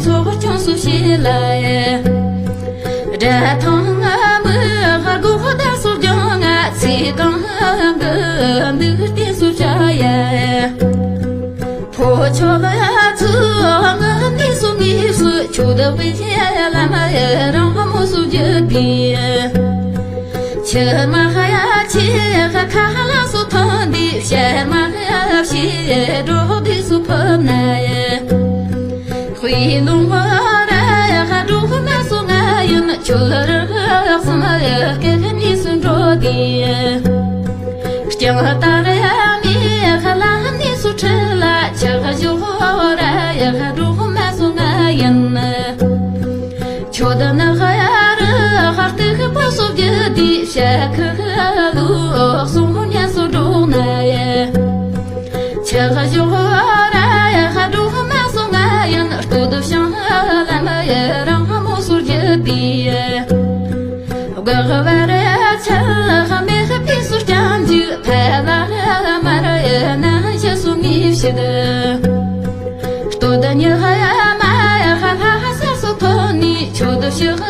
ཚོ་ཅུང་སུ་ཤི་ལ། སྒྲ་ཐང་ང་མི་ཧ་གོ་ཧ་ད་སུ་ཀྱང་ང་ཚེ་གང་གི་འདུག་རྟེན་སུ་བྱ་ཡ། ཕོ་ཆོ་ལ་ཚུ་ང་ནི་སུ་ནི་སུ་ཆུ་ད་བི་ལ་མ་རང་མོ་སུ་རྒྱུ་དི། ཆི་མ་ཧ་ཡ་ཆི་ཧ་ཁ་ལ་སུ་ཐོན་དི་ཤ་མ་ཧ་ཤི་འགྲོ་དི་སུ་ཕོ་ན་ཡ། ཧུའི་ལུང་བ་ར་ཡ་ཧ་འགྲོ་ཧུ་མ་སུ་ང་ཡིན་ཆུ་ལ་ར་ཧ་སུ་མ་ཡ་ཀེ་ཧ་ནི་སུ་འགྲོ་དི། ཀྱང་ད་ར་ཡ་མི་ཧ་ལ་ནི་སུ་ཁྲི་ལ་ཆ་ཧ་ཞུ་ཧོ་ར་ཡ་ཧ་འགྲོ་ཧུ་མ་སུ་ང་ཡིན། ཆོ་ད་ན་ཧ་ཡ་ར་ཧ་ཏི་ཧ་པ་སུ་གི་དི་ཤ་ཁ་ལུ་སུ་ཧུ་ཉ་སུ་འགྲོ་ན་ཡ། ཆག་ཞོ་ར་ཡ་ཧ་འགྲོ་མ་སོང་ང་ཡང་སྟོད་དུ་ཤང་ལ་མ་ཡ་རང་མོ་སུར་རྒྱུ་དི། དགག་བ་ར་ཆ་ཧ་མེ་ཧ་པི་སུར་ཀྱང་འཇུ་ཕ་ལ་མ་ར་ཡ་ན་ཞེ་སུ་ངི་ཤི་དི། སྟོད་ཉི་ཧ་ཡ་མ་ཡ་ཧ་ལྷ་ཧ་ས་སུ་ཐོ་ནི་ཆུ་དུ་ཤི་ཧ་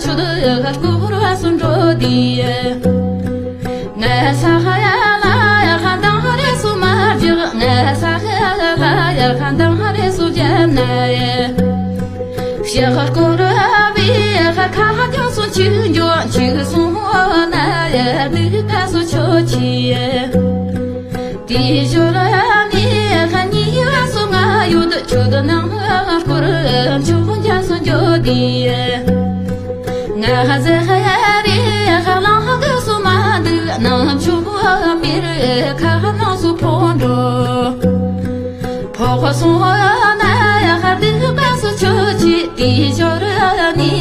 ཆུ་དུ་ཧ་སྐུ་ར་སུ་འགྲོ་དི། ང་ས་ཧ་ཡ་ལ་ཡ་ཧ་དང་ཧ་རེ་སུ་མ་རྒྱག་ང་ས་ཧ་ཡ་ལ་ཡ་ཧ་དང་ཧ་རེ་སུ་རྒྱབ་ན་ཡ། ཤ་ཧ་སྐོར་བི་ཡ་ཧ་ཁ་ཧ་ཀྱང་སུ་ཆུ་འགྱོ་ཆུ་སུ་ཧོ་ན་ཡ་དི་ཀ་སུ་ཆོ་ཆི་ཡ། དེ་ཞོར་ནི་ཧ་ཉི་བ་སུ་ང་ཡོད་ཆུ་དུ་ནང་ཧ་སྐོར་ཆུ་ཧོ་འཇའ་སུ་འགྱོ་དི་ཡ། ང་ཧ་ཟེ་ཧ་ཡ་རེ་ཧ་ལང་ཧ་ག་སུ་མ་འདུག་ནང་ཆུ་ཧ་མི་རེ་ཁ་ཧ་ནང་སུ་ཕོ་འགྲོ། ཕོ་ཧ་སུ་ཧ་ན་ཡ་ཧ་དུ་བ་སུ་ཆུ་ཆི་དེ་ཞོར་ནི་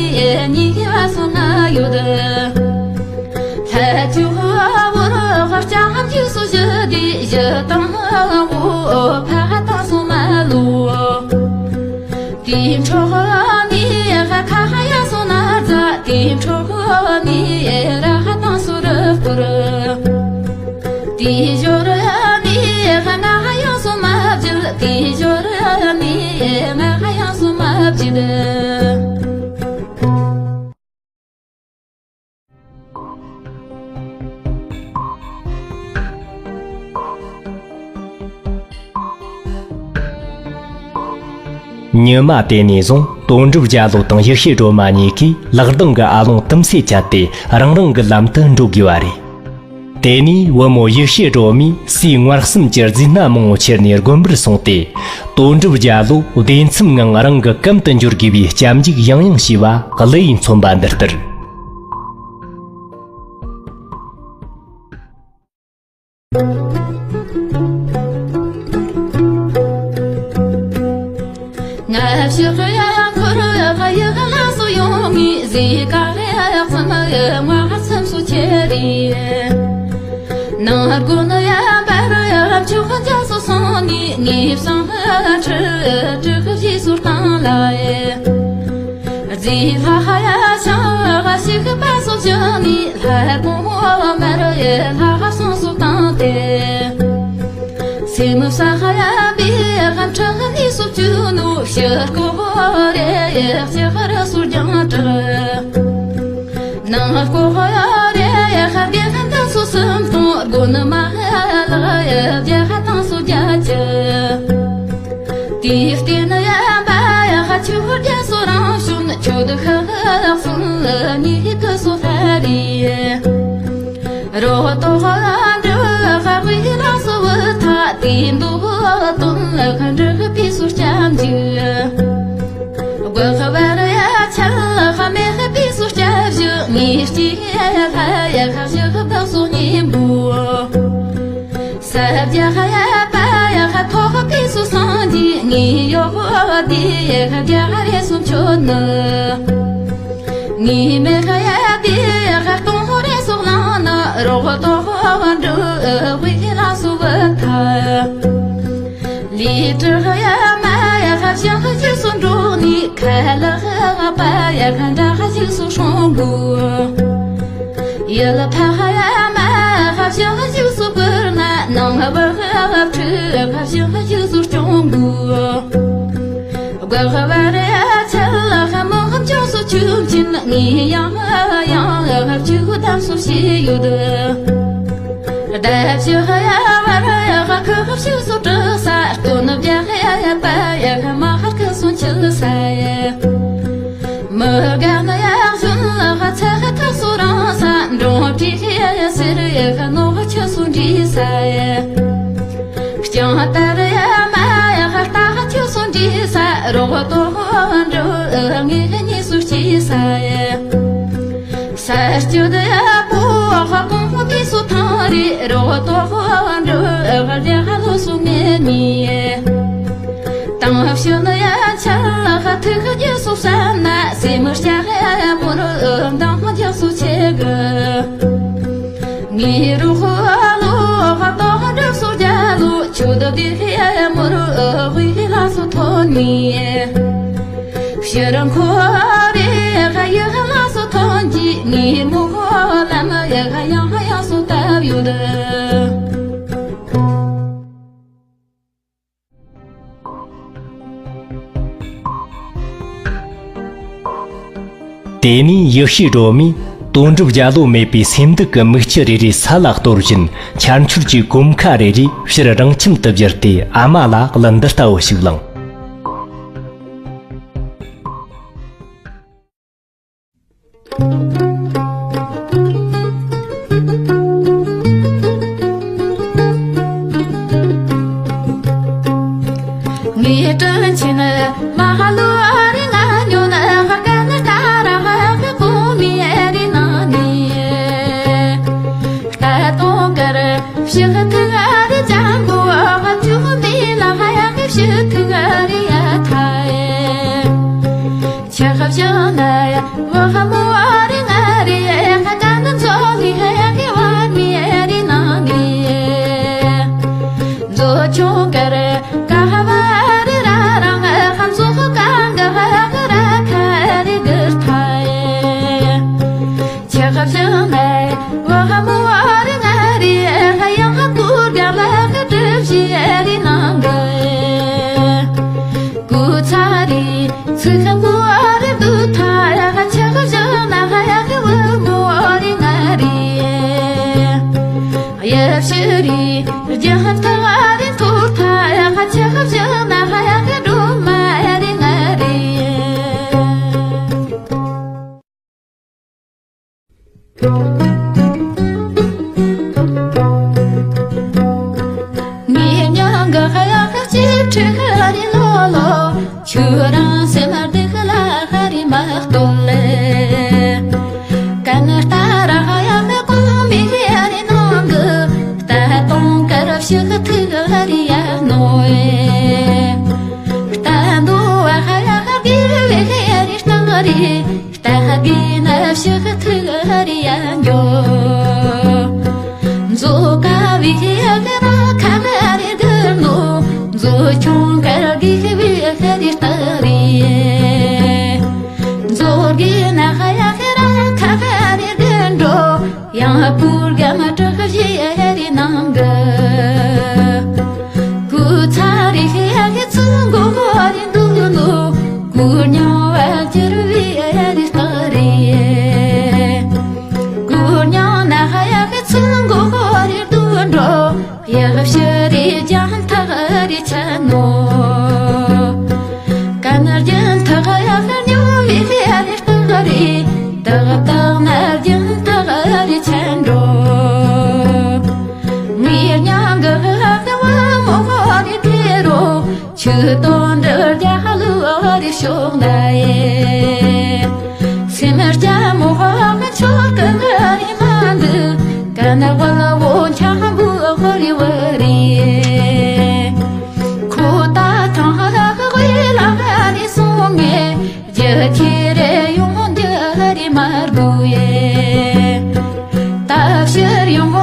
ཉི་ཧི་བ་སུ་ང་ཡོད། ལྷ་ཆུ་ཧ་བོར་ཧ་ལྕགས་ཧམ་ཆུ་སུ་ཞི་དེ་ཞི་དང་ཧ་བོ་ཕ་ཧ་དང་སུ་མ་ལུ། དེ་འཕྲོ་ནི་ཧ་ཁ་ཧ་ཡ་སོ་ན་ཛ། དེ་འཕྲོ་ནི་ར་ཧ་དང་སུ་རུ་སྐུར། དེ་ཞོར་ནི་ཧ་ང་ཧ་ཡང་སོ་མ་བརྗེད། དེ་ཞོར་ནི་ང་ཧ་ཡང་སོ་མ་བརྗེད། ཉི་མ་དེ་ནས་བཟུང་དོན་གྲུབ་རྒྱལ་ལོ་དང་ཡེ་ཤེས་སྒྲོལ་མ་གཉིས་ཀས་ལག་གདང་གི་ཨ་ལོང་དུམ་སེ་བཅད་དེ་རང་རང་གི་ལམ་དུ་འགྲོ་དགོས་པ་རེད། དེ་ནས་བུ་མོ་ཡེ་ཤེས་སྒྲོལ་མས་སའི་མངར་གསུམ་གྱི་རྫས་སྣ་མང་བོ་ཁྱེར་ནས་དགོན་པར་སོང་སྟེ། དོན་གྲུབ་རྒྱལ་ལོ་བདེ་མཚམས་ངང་རང་གི་གམ་དུ་འབྱོར་དགོས་པའི་སྐྱབས་འཇུག་ཡང་ཡང་བྱས་པ་གླུ་ཡིས་མཚོན་པ་འདི་ལྟར། ང་ཕྱི་ཡང་འཁོར་ཡག་ཡག་ལ་སོ་ཡོང་ངི་ཟི་ཀ་ཡག་ཙམ་ཡག་མ་ཧ་སམ་སོ་ཆེ་རི། ནང་སྒོ་ནི་ཡང་བར་ཡག་ཆུ་ཁ་ཇ་སོ་སོང་ནི་ངི་བསང་ཧ་ཁྲི་ཁྲི་ཁ་ཞི་སོ་བཏང་ལ་ཡེ། རྫི་ལྷ་ཡ་ཆང་ཞིག་པ་སོ་བྱུང་ནི་ལྷ་གོང་མར་ཡེ་ལྷ་སོང་སོ་བཏང་སྟེ། སེམས་ས་ཡ་པི་ཡ་ཁ་ཁྲག་ནི་སོ་བཅུ་ནུ་ཕྱི་སྐོ་རེ་ཡེ་ཕྱི་ཁར་སོ་རྒྱང་གྲགས། ནང་སྐོ་ཡ་རེ་ཡེ་ཁ་བི་ཁ་འདི་སོ་སུམ་སྟོང་སྒོ་ནི་མ་ལག་ཡེ་བི་ཁ་དང་སོ་རྒྱ་ཅི། དེའི་སྟེང་ན་ཡང་པ་ཡ་ཁ་ཆུ་རྒྱ་སོ་རང་བྱུང་ཆུ་དུ་ཁ་ཁ་སུ་ཉི་ཁ་སོ་ཧ་རི། རོ་ཏོ་ཁ་འདྲུ་ཁ་བི་ལ་སོ་བུ་ཐ་དེ་འདུ་བུ་དུན་ཁ་འདྲུ་ཁ་པི་སོ་སྐྱམ་འཇུ། དགོ་ཁ་བ་ར་ཡ་ཆ་ལ་ཁ་མེ་ཁ་པི་སོ་སྐྱབས་ཞུ་ངི་སྐྱི་ཡ་ལྷ་ཡ་ཁ་ཞུ་ཁ་བདག་སོ་ཉིན་བུ། ས་རྒྱ་ཧ་ཡ་པ་ཡ་ཧ་ཐོག་པའི་སུ་སང་གི་ངི་ཡོ་ཧོ་དི་ཡ་ཧ་རྒྱ་ཧ་རེ་སུ་ཆོ་ནི། ངི་མེ་ཧ་ཡ་དི་ཡ་ཧ་སྟོང་ཧོ་རེ་སུ་ལང་ན་རོ་ཧོ་ཏོ་ཧོ་འདྲུ་ཝི་ལ་སུ་བ་ཐ། ལི་ཏྲི་ཧ་ཡ་མ་ཡ་ཧ་ཞི་ཧ་ཞི་སུ་འགྲོ་ནི་ཁ་ལ་ཧ་པ་ཡ་ཧ་འདྲ་ཧ་ཞི་སུ་ཧྲོང་གུ། ཡ་ལ་ཕ་ཧ་ཡ་མ་ཧ་ཞི་ཧ་ཞི་སུ་བུར་ན་ནང་བ་ཧ་ཁྲི་ཧ་ཞི་ཧ་ཞི་སུ་སྐྱོང་གུ། དགོ་ཧ་བ་རེ་ཆ་ལ་ཧ་མོ་ཧམ་ཅོ་སུ་ཆུ་ཅིན་ངི་ཡང་ཧ་ཡང་ཧ་ཆུ་དམ་སུ་ཤི་ཡོད། ད་ཕྱི་ཧ་ཡ་བ་ར་ཡ་ཧ་ཁ་ཧ་ཤི་སུ་དྲི་ས་སྟོ་ནུ་བྱ་ཧ་ཡ་ཡ་པ་ཡ་ཧ་མ་ཧ་ཁ་སུ་ཆི་ལ་ས་ཡ། མི་དགའ་ན་ཡག་ཤུན་ལ་ཧ་ཚ་ཧ་ཐག་སུ་རང་ས་འགྲོ་དྲི་ཧི་ཡ་ཡ་སི་རི་ཡ་ཧ་ནོ་ཧ་ཆུ་སུ་འདྲི་ས་ཡ། ཀྱང་ཏ་རི་ཡ་མ་ཡ་ཧ་ཏ་ཧ་ཆུ་སུ་འདྲི་ས་རོ་ཏོ་ཧོ་འགྲོ་ངི་ཧ་ཉི་སུ་ཅི་ས་ཡ། ས་སྐྱོད་ཡ་པོ་ཧ་གོང་ཧོ་ཏི་སུ་ཐང་རི་རོ་ཏོ་ཧོ་འགྲོ་ཧ་རྒྱ་ཧ་ལོ་སུ་ངེ་ནི་ཡ། དང་ཕྱི་ནི་ཡ་ཆ་ལ་ཧ་ཐུག་རྒྱ་སུ་ས་ན་སེ་མི་ཤ་ཧ་མོ་རུ་དང་ཧ་རྒྱ་སུ་ཆེ་གི། ངི་རུ་ཧོ་ལོ་ཧ་ཏོ་ཧ་འགྲུབ་སུ་རྒྱ་ལོ་ཆུ་དོ་དི་ཧི་ཡ་མོ་རུ་ཧུ་ཧི་ལ་སུ་ཐོན་ནི། ཕྱི་རང་ཁོ་རེ་ཧ་ཡི་ཧ་ལ་སུ་ཐོན་གྱི་ངི་མོ་ཧོ་ལ་མ་ཡ་ཧ་ཡང་ཧ་ཡང་སུ་ཏབ་ཡོད། དེ་ནས་ཡེ་ཤེས་སྒྲོལ་མས་དོན་གྲུབ་རྒྱལ་ལོ་མེད་པའི་སེམས་སྡུག་གི་མིག་ཆུ་རེ་རེ་ས་ལ་གཏོར་བཞིན་ཆར་ཆུར་གྱི་གོམ་ཁ་རེ་རེ་ཕྱིར་རང་ཁྱིམ་དུ་བསྒྱུར་ཏེ་ཨ་མ་ལ་གླུ་འདི་ལྟ་བུ་ཞིག་བླངས། ངའི་དྲིན་ཆེན་མ་ལོ་རི་ང་ཉོ་ན་ཧ་ཀ་ན་ཀ་ར་ཧ་ཧ་པོ་མི་རི་ན་ནི། ད་དུང་གར་ཕྱི་ཧ་ཐུ་ང་རི་ཅང་གོ་ཧ་ཅུ་མི་ལ་ཧ་ཡ་གི་ཕྱི་ཐུ་ང་རི་ཡ་ཐ་ཡེ། ཆ་ཧ་བཞག་ན་ཡ་བ་ཧ་མོ་ཨ་རི་ང་རི་ཧ་ཀ་ན་ཛོ་ལི་ཧ་ཡ་གི་བ་མི་ཨ་རི་ན་ནི། ཛོ་ཆུང་ག་རི་ཀ་ཧ་བ་ཨ་རི་ར་རང་ཧམ་ཛོ་ཧ་ཀ་ག་ཧ་ཡ་ག་ར་ཁ་རི་གིར་ཐ་ཡེ། ཆ་ཧ་བཞག་ན་ཡ་བ་ཧ་མོ་ཨ་རི་ང་རི་ཧ་ཡ་ཧ་ཀུར་ག་ལ་ཧ་གྲིབ་ཞི་ཨ་རི་ན་གི། ཀུ་ཚ་རི་ཚི་ཁ་མུ་ཨ་རི་དུ་ཐ་ཡ་ཧ་ཆ་ཧ་བཞག་ན་ཧ་ཡ་ཧི་བུ་མུ་ཨ་རི་ང་རི། ཡབ་ཤི་རི་རྒྱ་ཧ་ཐ་ཨ་རི་ཐུ་ཐ་ཡ་ཧ་ཆ་ཧ་བཞག་ན་ཧ་ཡ་ཧི་སྒྲོལ་མ་ཨ་རི་ང་ ངའི་མྱིང་གི་ཧ་ཡག་གཅིག་ཁྲི་ཧ་རི་ལོ་ལོ། ཁྱོད་རང་སེམས་སྡུག་ལ་ཧ་རི་མ་གཏོགས་ལེ། ཀ་ན་ལྟ་ར་ཧ་ཡག་གོང་མའི་ཧ་རི་ནང་གི། ལྟ་སྟངས་དཀར་ཕྱུག་ཐུག་ཧ་རི་ཡ་ནོ་ཨེ། ལྟ་འདོ་བ་ཧ་ཡག་དགེ་བའི་ཧ་རི་སྟག་རི། ལྟ་དགེ་ན་ཕྱུག་ཐུག་ཧ་རི་ཡ་འགྱོ། མཛོ་དཀར་བའི་ཧེ་ཧེ་ར་ཁ་ཧ་རི་གི་ནོ། མཛོ་ཆུང་དཀར་གི་ཧེ་བི་ཧེ་རི་སྟག་རི། མཛོ་དགེ་ན་ཧ་ཡ་ཧེ་ར་ཁ་ཧ་རི་གི་འགྲོ། ཡང་པུར་ག་མ་དྲག་ཞེ་ཧེ་རི་ནང་གི། གུ་ཚ་རི་ཧེ་ཧེ་ཚུ་མགོ་ཧོ་རི་འདུག་ནོ། གུ་ཉོ་བ་ཅིར་བི་ཧེ་རི་སྟག་རི། གུར་ཉང་ན་ཧ་ཡག་གི་ཚུལ་མགོ་ཧོ་རི་དུ་འགྲོ། ཡག་ཕྱི་རི་རྒྱང་ཐག་རི་ཆ་ནོ། ཀ་ན་རྒྱང་ཐག་ཡག་ཉོ་བི་ཧེ་རི་སྟག་རི། ཏག་ཏག་ན་རྒྱང་ཐག་རི་ཆ་འགྲོ། ངའི་མྱིང་གི་ཧ་ཧ་བ་མོ་ཧོ་རི་དེ་རོ། ཆུ་དོན་འདྲ་རྒྱ་ལུ་ཨ་རི་ཤོག་ན་ཡེ། སེམས་རྒྱ་མོ་ཧ་ཧ་ཆོག་གི་ཨ་རི་མ་འདུག་ཀ་ན་བ་ལ་བོ་འཆམ་བུ་ཨ་ཧོ་རི་བ་རི། ཁོ་ད་ཐང་ཧ་ཧ་ཧ་ཧོ་ལ་ཧ་རི་སོང་ངེ། རྒྱ་ཁྱི་རེ་ཡོང་རྒྱ་རི་མར་བུ་ཡེ། ད་ཕྱིར་ཡོང་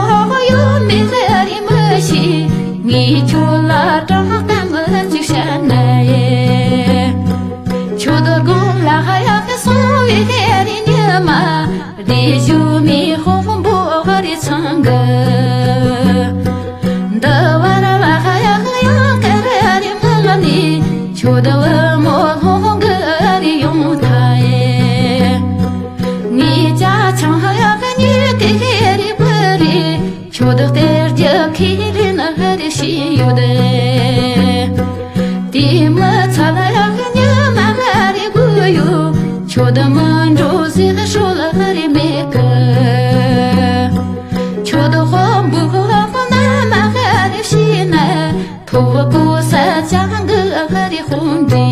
ཡོད་མེད་རི་མི་ཤེས། ངས་ཁྱོད་ལ་དྲང་གཏམ་ཅིག་བཤད་ན་ཡེ། ཁྱོད་དགོང་ལ་ཧ་ཡག་སོང་བའི་རི་ཉི་མ། བདེ་ཞུ་མི་ཧོང་པོ་རི་ཚང་གི། འདི་བར་ལ་ཧ་ཡག་ཡང་ཀ་ར་རི་མ་ནི། ཁྱོད་བུ་མོ་ལྷོང་གི་རི་ཡོང་ཐལ་ཡེ། ངའི་ཅ་ཆང་ཧ་ཡག་གཉིས་དེ་ཧེ་རི་བུ་རི། ཁྱོད་གཏེར་རྒྱུ་ཁས་ལེན་ཧ་རི་ཤི་ཡོད་དེ། དེ་མི་ཚ་ལ་ཡག་ཉི་མ་ཧ་རི་བུ་ཡོད། ཁྱོད་མི་འགྲོ་ཟེར་ཧ་ཧྲོ་ལ་ཧ་རི་མེད་གི། ཁྱོད་དཔོན་པོ་ཧོ་ན་མ་ཧ་རི་ཤི་ན། ཐོག་ཀོ་ས་ཅང་གི་ཨ་ཧ་རི་ཧོང་དི།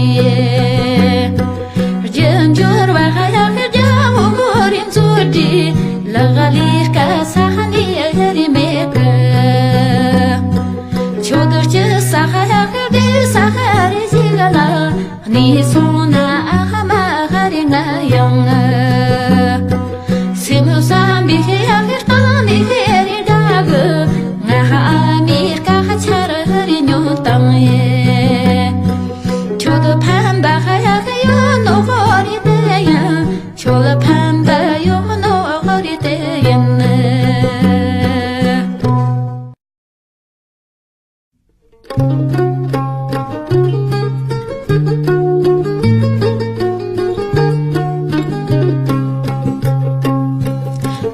རྒྱུ་འབྱོར་བ་ཧ་ཡག་རྒྱ་བོ་ཧོ་རི་མཛོ་དི། ལག་ལི་ཀ་ས་ཧ་ནི་ཨ་ཧ་རི་མེད་གི། ཁྱོད་སྐྱི་ས་ཧ་ཡག་དི་ས་ཧ་རི་ཟི་ག་ལ། ནི་སོང་ན་ཨ་ཧ་མ་ཧ་རི་ང་ཡང་། སེམས་བསམ་པའི་ཧེ་ཡག་གི་སྟེང་ནས་ཧེ་རེ་དགའ་གི། ང་ཧ་ཨ་མི་ཀ་ཧ་ཆ་ར་ཧ་རི་ཉོ་བཏང་ཡེ། ཁྱོད་ཕན་པ་ཧ་ཡག་གི་ཡོད་ནོ་ཧོ་རི་དེ་ཡིན། ཁྱོད་ཕན་པ་ཡོད་ནོ་ཧོ་རི་དེ་ཡིན།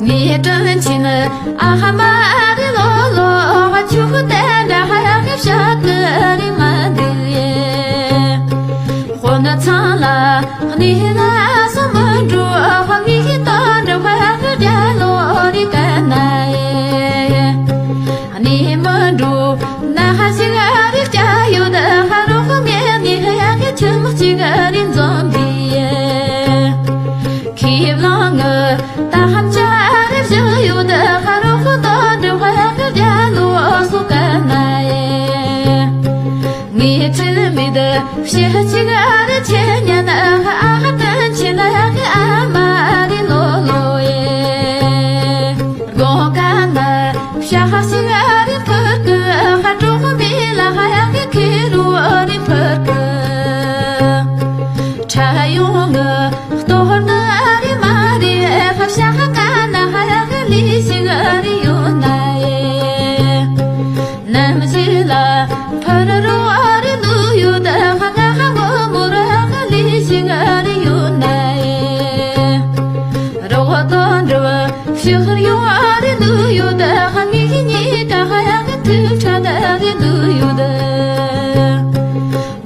ངའི་དྲིན་ཆེན་ཨ་ཧ་མ་རི་ལོ་ལོ། ཆུ་ཁུ་དེ་འདྲ་ཧ་ཡག་གི་ཤ་ཀི་རི་མ་འདུག་ཡེ། དཔོན་ཚང་ལ་གནས་ལ་སོ་མི་འགྲོ། ཧོ་མི་ཧི་ཏོ་འགྲོ་ཧ་ཡག་གི་རྒྱ་ལོ་རི་ཀ་ན་ཡེ། གནས་མི་འགྲོ་ན་ཧ་ཞིག་རི་སྐྱ་ཡོད། ཧ་རོ་ཧོ་ངེ་ནི་ཧ་ཡག་གི་ཁྱིམ་གཅིག་རི་འཛོམས་དི་ཡེ། ཁྱེད་རང་ངི་ད་ཧམ་ཅ་རེ་བཞི་ཡོད། ཧ་རོ་ཧུ་ཏོ་འདྲི་བ་ཡག་རྒྱ་ལོ་སོ་ཀ་ན་ཡེ། ངའི་ཁྲིད་མི་དི་ཕྱི་གཅིག་རེ་ཆེ་ཉན་ཨ་ཧ་ཨ་ཧ་ཏན་ཆེ་ན་ཡག་གི་ཨ་མ་རི་ལོ་ལོ་ཡེ། དགོང་ཀ་ན་ཤ་ཧ་སི་ང་རི་ཕུར་ཀི། ཧ་གྲོགས་མི་ལ་ཧ་ཡག་གི་ཁི་རུ་རི་ཕུར་ཀི། ཁྲ་ཡོང་ངི་གཏོར་ནི་རི་མ་རི། ཧ་ཤ་ཧ་ཀ་ན་ཧ་ཡག་གི་ལི་ཞིག་རི་ཡོད་ན་ཡེ། ནམ་ཞིག་ལ་ཕུར་རུ་རི་ནུ་ཡོད། ཧ་ང་ཧ་མོ་མོ་ར་ཧ་ལི་ཞིག་རི་ཡོད་ན་ཡེ། རོགས་དོན་འགྲུབ་ཕྱི་ཧར་ཡོང་ཨ་རི་ནུ་ཡོད། ཧ་ངེ་གཉིས་ཀ་ཧ་ཡག་གི་ཐུག་ཁྲ་ད་རི་ནུ་ཡོད།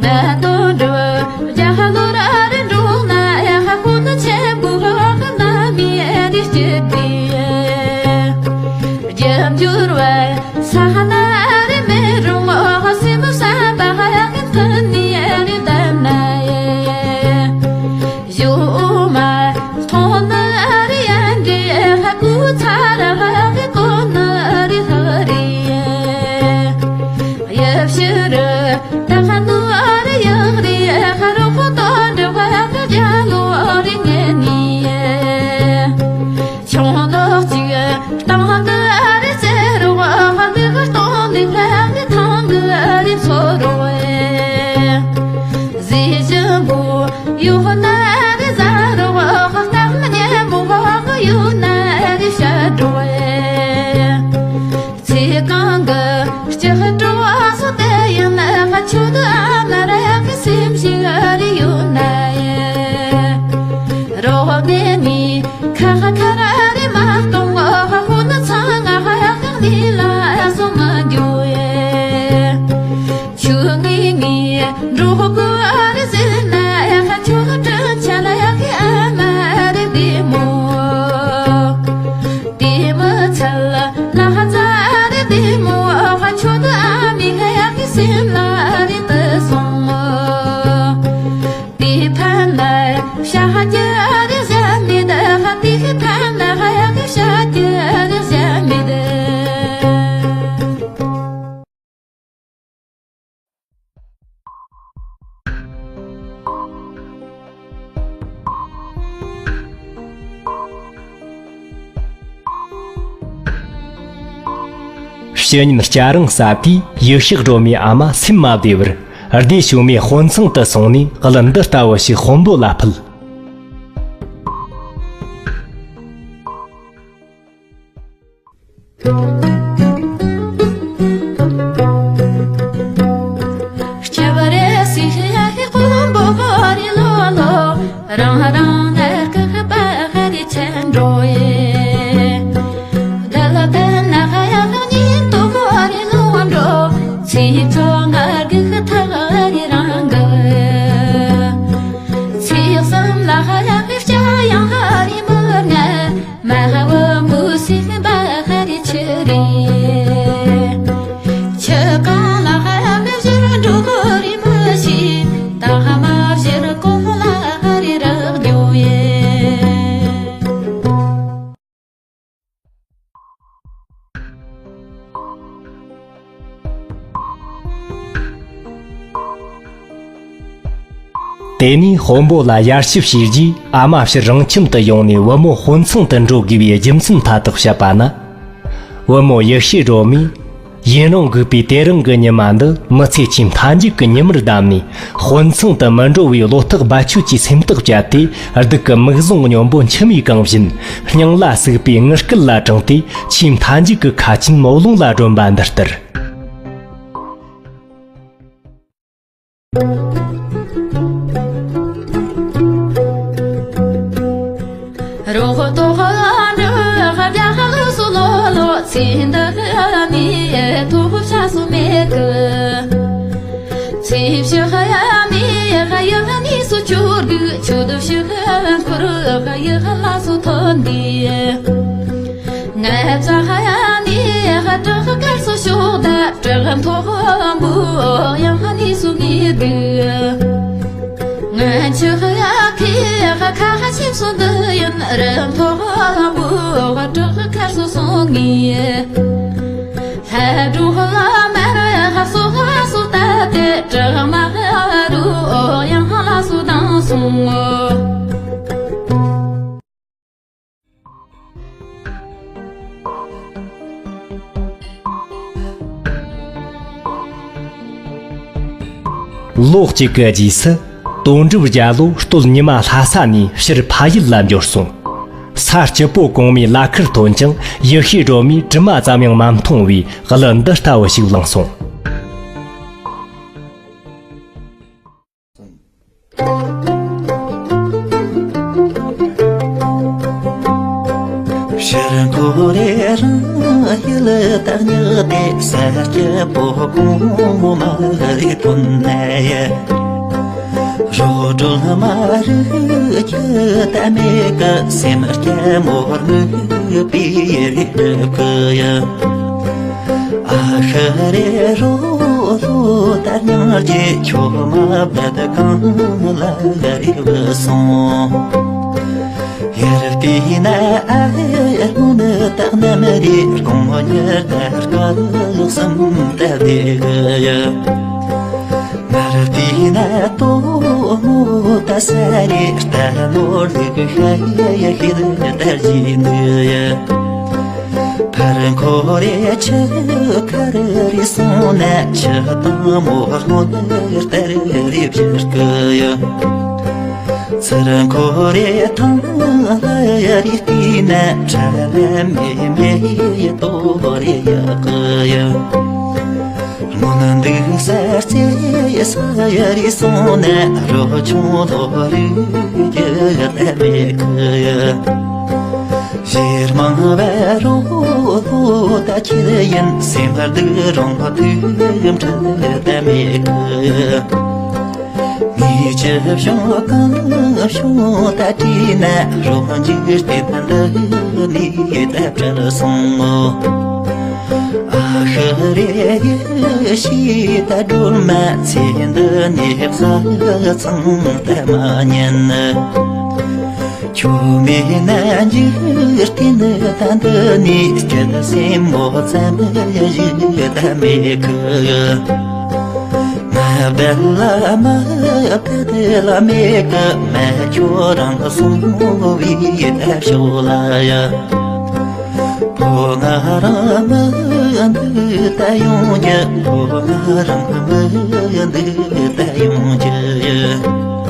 ང་དོན་འགྲུབ་རྒྱ་ཧ་ལོ་ར་རི་འགྲོ་ན་ཡ། ཧ་ཧོ་ནི་ཆེན་པོ་ཧ་ཧ་ན་མི་ཨ་རི་སྐྱིད་དི། ཕྱི་ཉིན་སྐྱ་རེངས་ས་དུས་ཡེ་ཤེས་སྒྲོལ་མའི་ཨ་མ་སེམས་མ་བདེ་བར་སྡེ་ཤུལ་མའི་དཔོན་ཚང་དུ་སོང་ནས་གླུ་འདི་ལྟ་བུ་ཞིག་དཔོན་པོ་ལ་ཕུལ། དེ་ནས་དཔོན་པོ་ལ་ཡར་ཞུ་བྱས་རྗེས། ཨ་མ་ཕྱིར་རང་ཁྱིམ་དུ་ཡོང་ནས་བུ་མོ་དཔོན་ཚང་དུ་འགྲོ་དགོས་པའི་རྒྱུ་མཚན་མཐའ་དག་བཤད་པ་ན། བུ་མོ་ཡེ་ཤེས་སྒྲོལ་མས། ཡུན་རིང་སྒུག་པའི་དེ་རིང་གི་ཉི་མ་འདི་མི་ཚེ་ཆེས་མཐའ་མཇུག་གི་ཉི་མར་བདམས་ནས། དཔོན་ཚང་དུ་མི་འགྲོ་བའི་བློ་ཐག་རྦད་ཆོད་ཀྱི་སེམས་ཐག་བཅད་དེ། སྡུག་གི་མིག་ཟུང་སྙོམས་པོ་མཆི་མའི་གང་བཞིན། སྙིང་ལ་ཟུག་པའི་ངུ་སྐད་ལ་དྲངས་ཏེ། ཆེས་མཐའ་མཇུག་གི་ཁ་ཆེམས་མོ་ལུང་ལ་སྒྲོན་པ་འདི་ལྟར། ང་ཚ་ཡ་ནི་ཧ་བྲག་དཀར་སོ་ཤོག་ད་བྲག་མཐོ་པོ་ཡང་ནི་སུ་ངེས་འདུག་ང་ཆུ་ཡ་ཁི་ཧ་ཁ་ཧ་ཆིམ་སོ་འདི་ཡིན་རི་མཐོ་པོ་བྲག་དཀར་སོ་སོང་ངེས། ལྷ་འགྲོ་ལ་མར་ཧ་སོ་ཧ་སོ་ད་དེ་བྲག་མ་ཧ་རུ་ཡང་ལ་སོ་དང་སོང་ངོ་། ལོ་གཅིག་གི་རྗེས་སུ། དོན་གྲུབ་རྒྱལ་ལོ་སྟོད་ཉི་མ་ལྷ་ས་ནས་ཕྱིར་ཕ་ཡུལ་ལ་འབྱོར་སོང་། ས་སྐྱིད་པོ་གོང་མའི་ལ་ཁར་ཐོན་ཀྱང་། ཡེ་ཤེས་སྒྲོལ་མས་དྲི་མ་ཙམ་ཡང་མ་མཐོང་བའི་གླུ་འདི་ལྟ་བུ་ཞིག་བླངས་སོང་། ཕྱིར་འཁོར་རེ་རང་ཡུལ་དར་ཉག་དེ། ས་སྐྱིད་པོ་གོང་མ་རེ་ཐོན་ནས། རོ་སྒྲོལ་མ་རུ་ཁྱི་ད་མེད་ཀི། སེམས་སྐྱ་མོར་མུ་པི་རི་ཁུ་ཡ། ཨ་ཤ་རེ་རོ་ལོ་ད་ཉག་ཅེ། ཁྱོ་མ་བད་གང་ལ་རི་བ་སོང་། ཡར་བལྟས་ན་ཨ་ཧེ་སྔོན་དག་ནམ་རེ་དགོང་ཉལ་ད་སྐལ་གསུམ་ད་བདེ་གི་ཡ། མར་བལྟས་ན་དོ་མོ་ད་ས་རེ་རྟ་ནོར་ལུག་ཤ་ཡ་ཤེད་ད་རྗེས་འདུག་ཡ། ཕར་འཁོར་རེ་ཆུ་ཁར་རེ་སོང་ན་ཆུ་དྭངས་མོ་སྔོ་ནག་ལྟར་རེ་བཞུར་གི་ཡོད། ཚུར་འཁོར་རེ་ཐང་ལ་རེ་བལྟས་ན་ཁྲ་ལམ་མེ་མེ་ཡི་ཏོག་རེ་ཡག་གི་ཡོད། སྔོན་འདུག་ས་རྩེ་ས་ཡ་རེ་སོང་ན་རོ་ཆུང་ལོ་རུ་རྒྱུ་ལ་མེད་གི་ཡོད། གཞིར་མང་བ་རོ་ལོ་ད་ཁྱེད་ཡིན་སེམས་པར་འདུག་རོང་པ་དུས་འཕྲལ་ད་མེད་གི། ངས་ཅི་བྱུང་གང་བྱུང་ད་དྲིས་ན་རོ་འཇིག་རྟེན་འདི་ནས་ད་བྲལ་སོང་ངོ་། ཨ་ཤི་རེ་ཡེ་ཤེས་ད་སྒྲོལ་མ་ཚེ་འདི་ནས་བཟའ་ཚང་ད་མ་ཉན། ཁྱོད་མེད་ན་འཇིག་རྟེན་ད་འདི་ནས་སྐྱིད་སེམས་མོ་ཙམ་ཞིག་ད་མེད་གི། མ་བདེ་ལ་མ་བདེ་ལ་མེད་གི་མ་ཁྱོད་རང་གསུང་བའི་ད་ཕྱོགས་ལ་ཡ། བོ་ང་རང་མི་འདུག་ད་ཡོང་རྒྱུ། བོ་ང་རང་མི་འདུག་ད་ཡོང་རྒྱུ།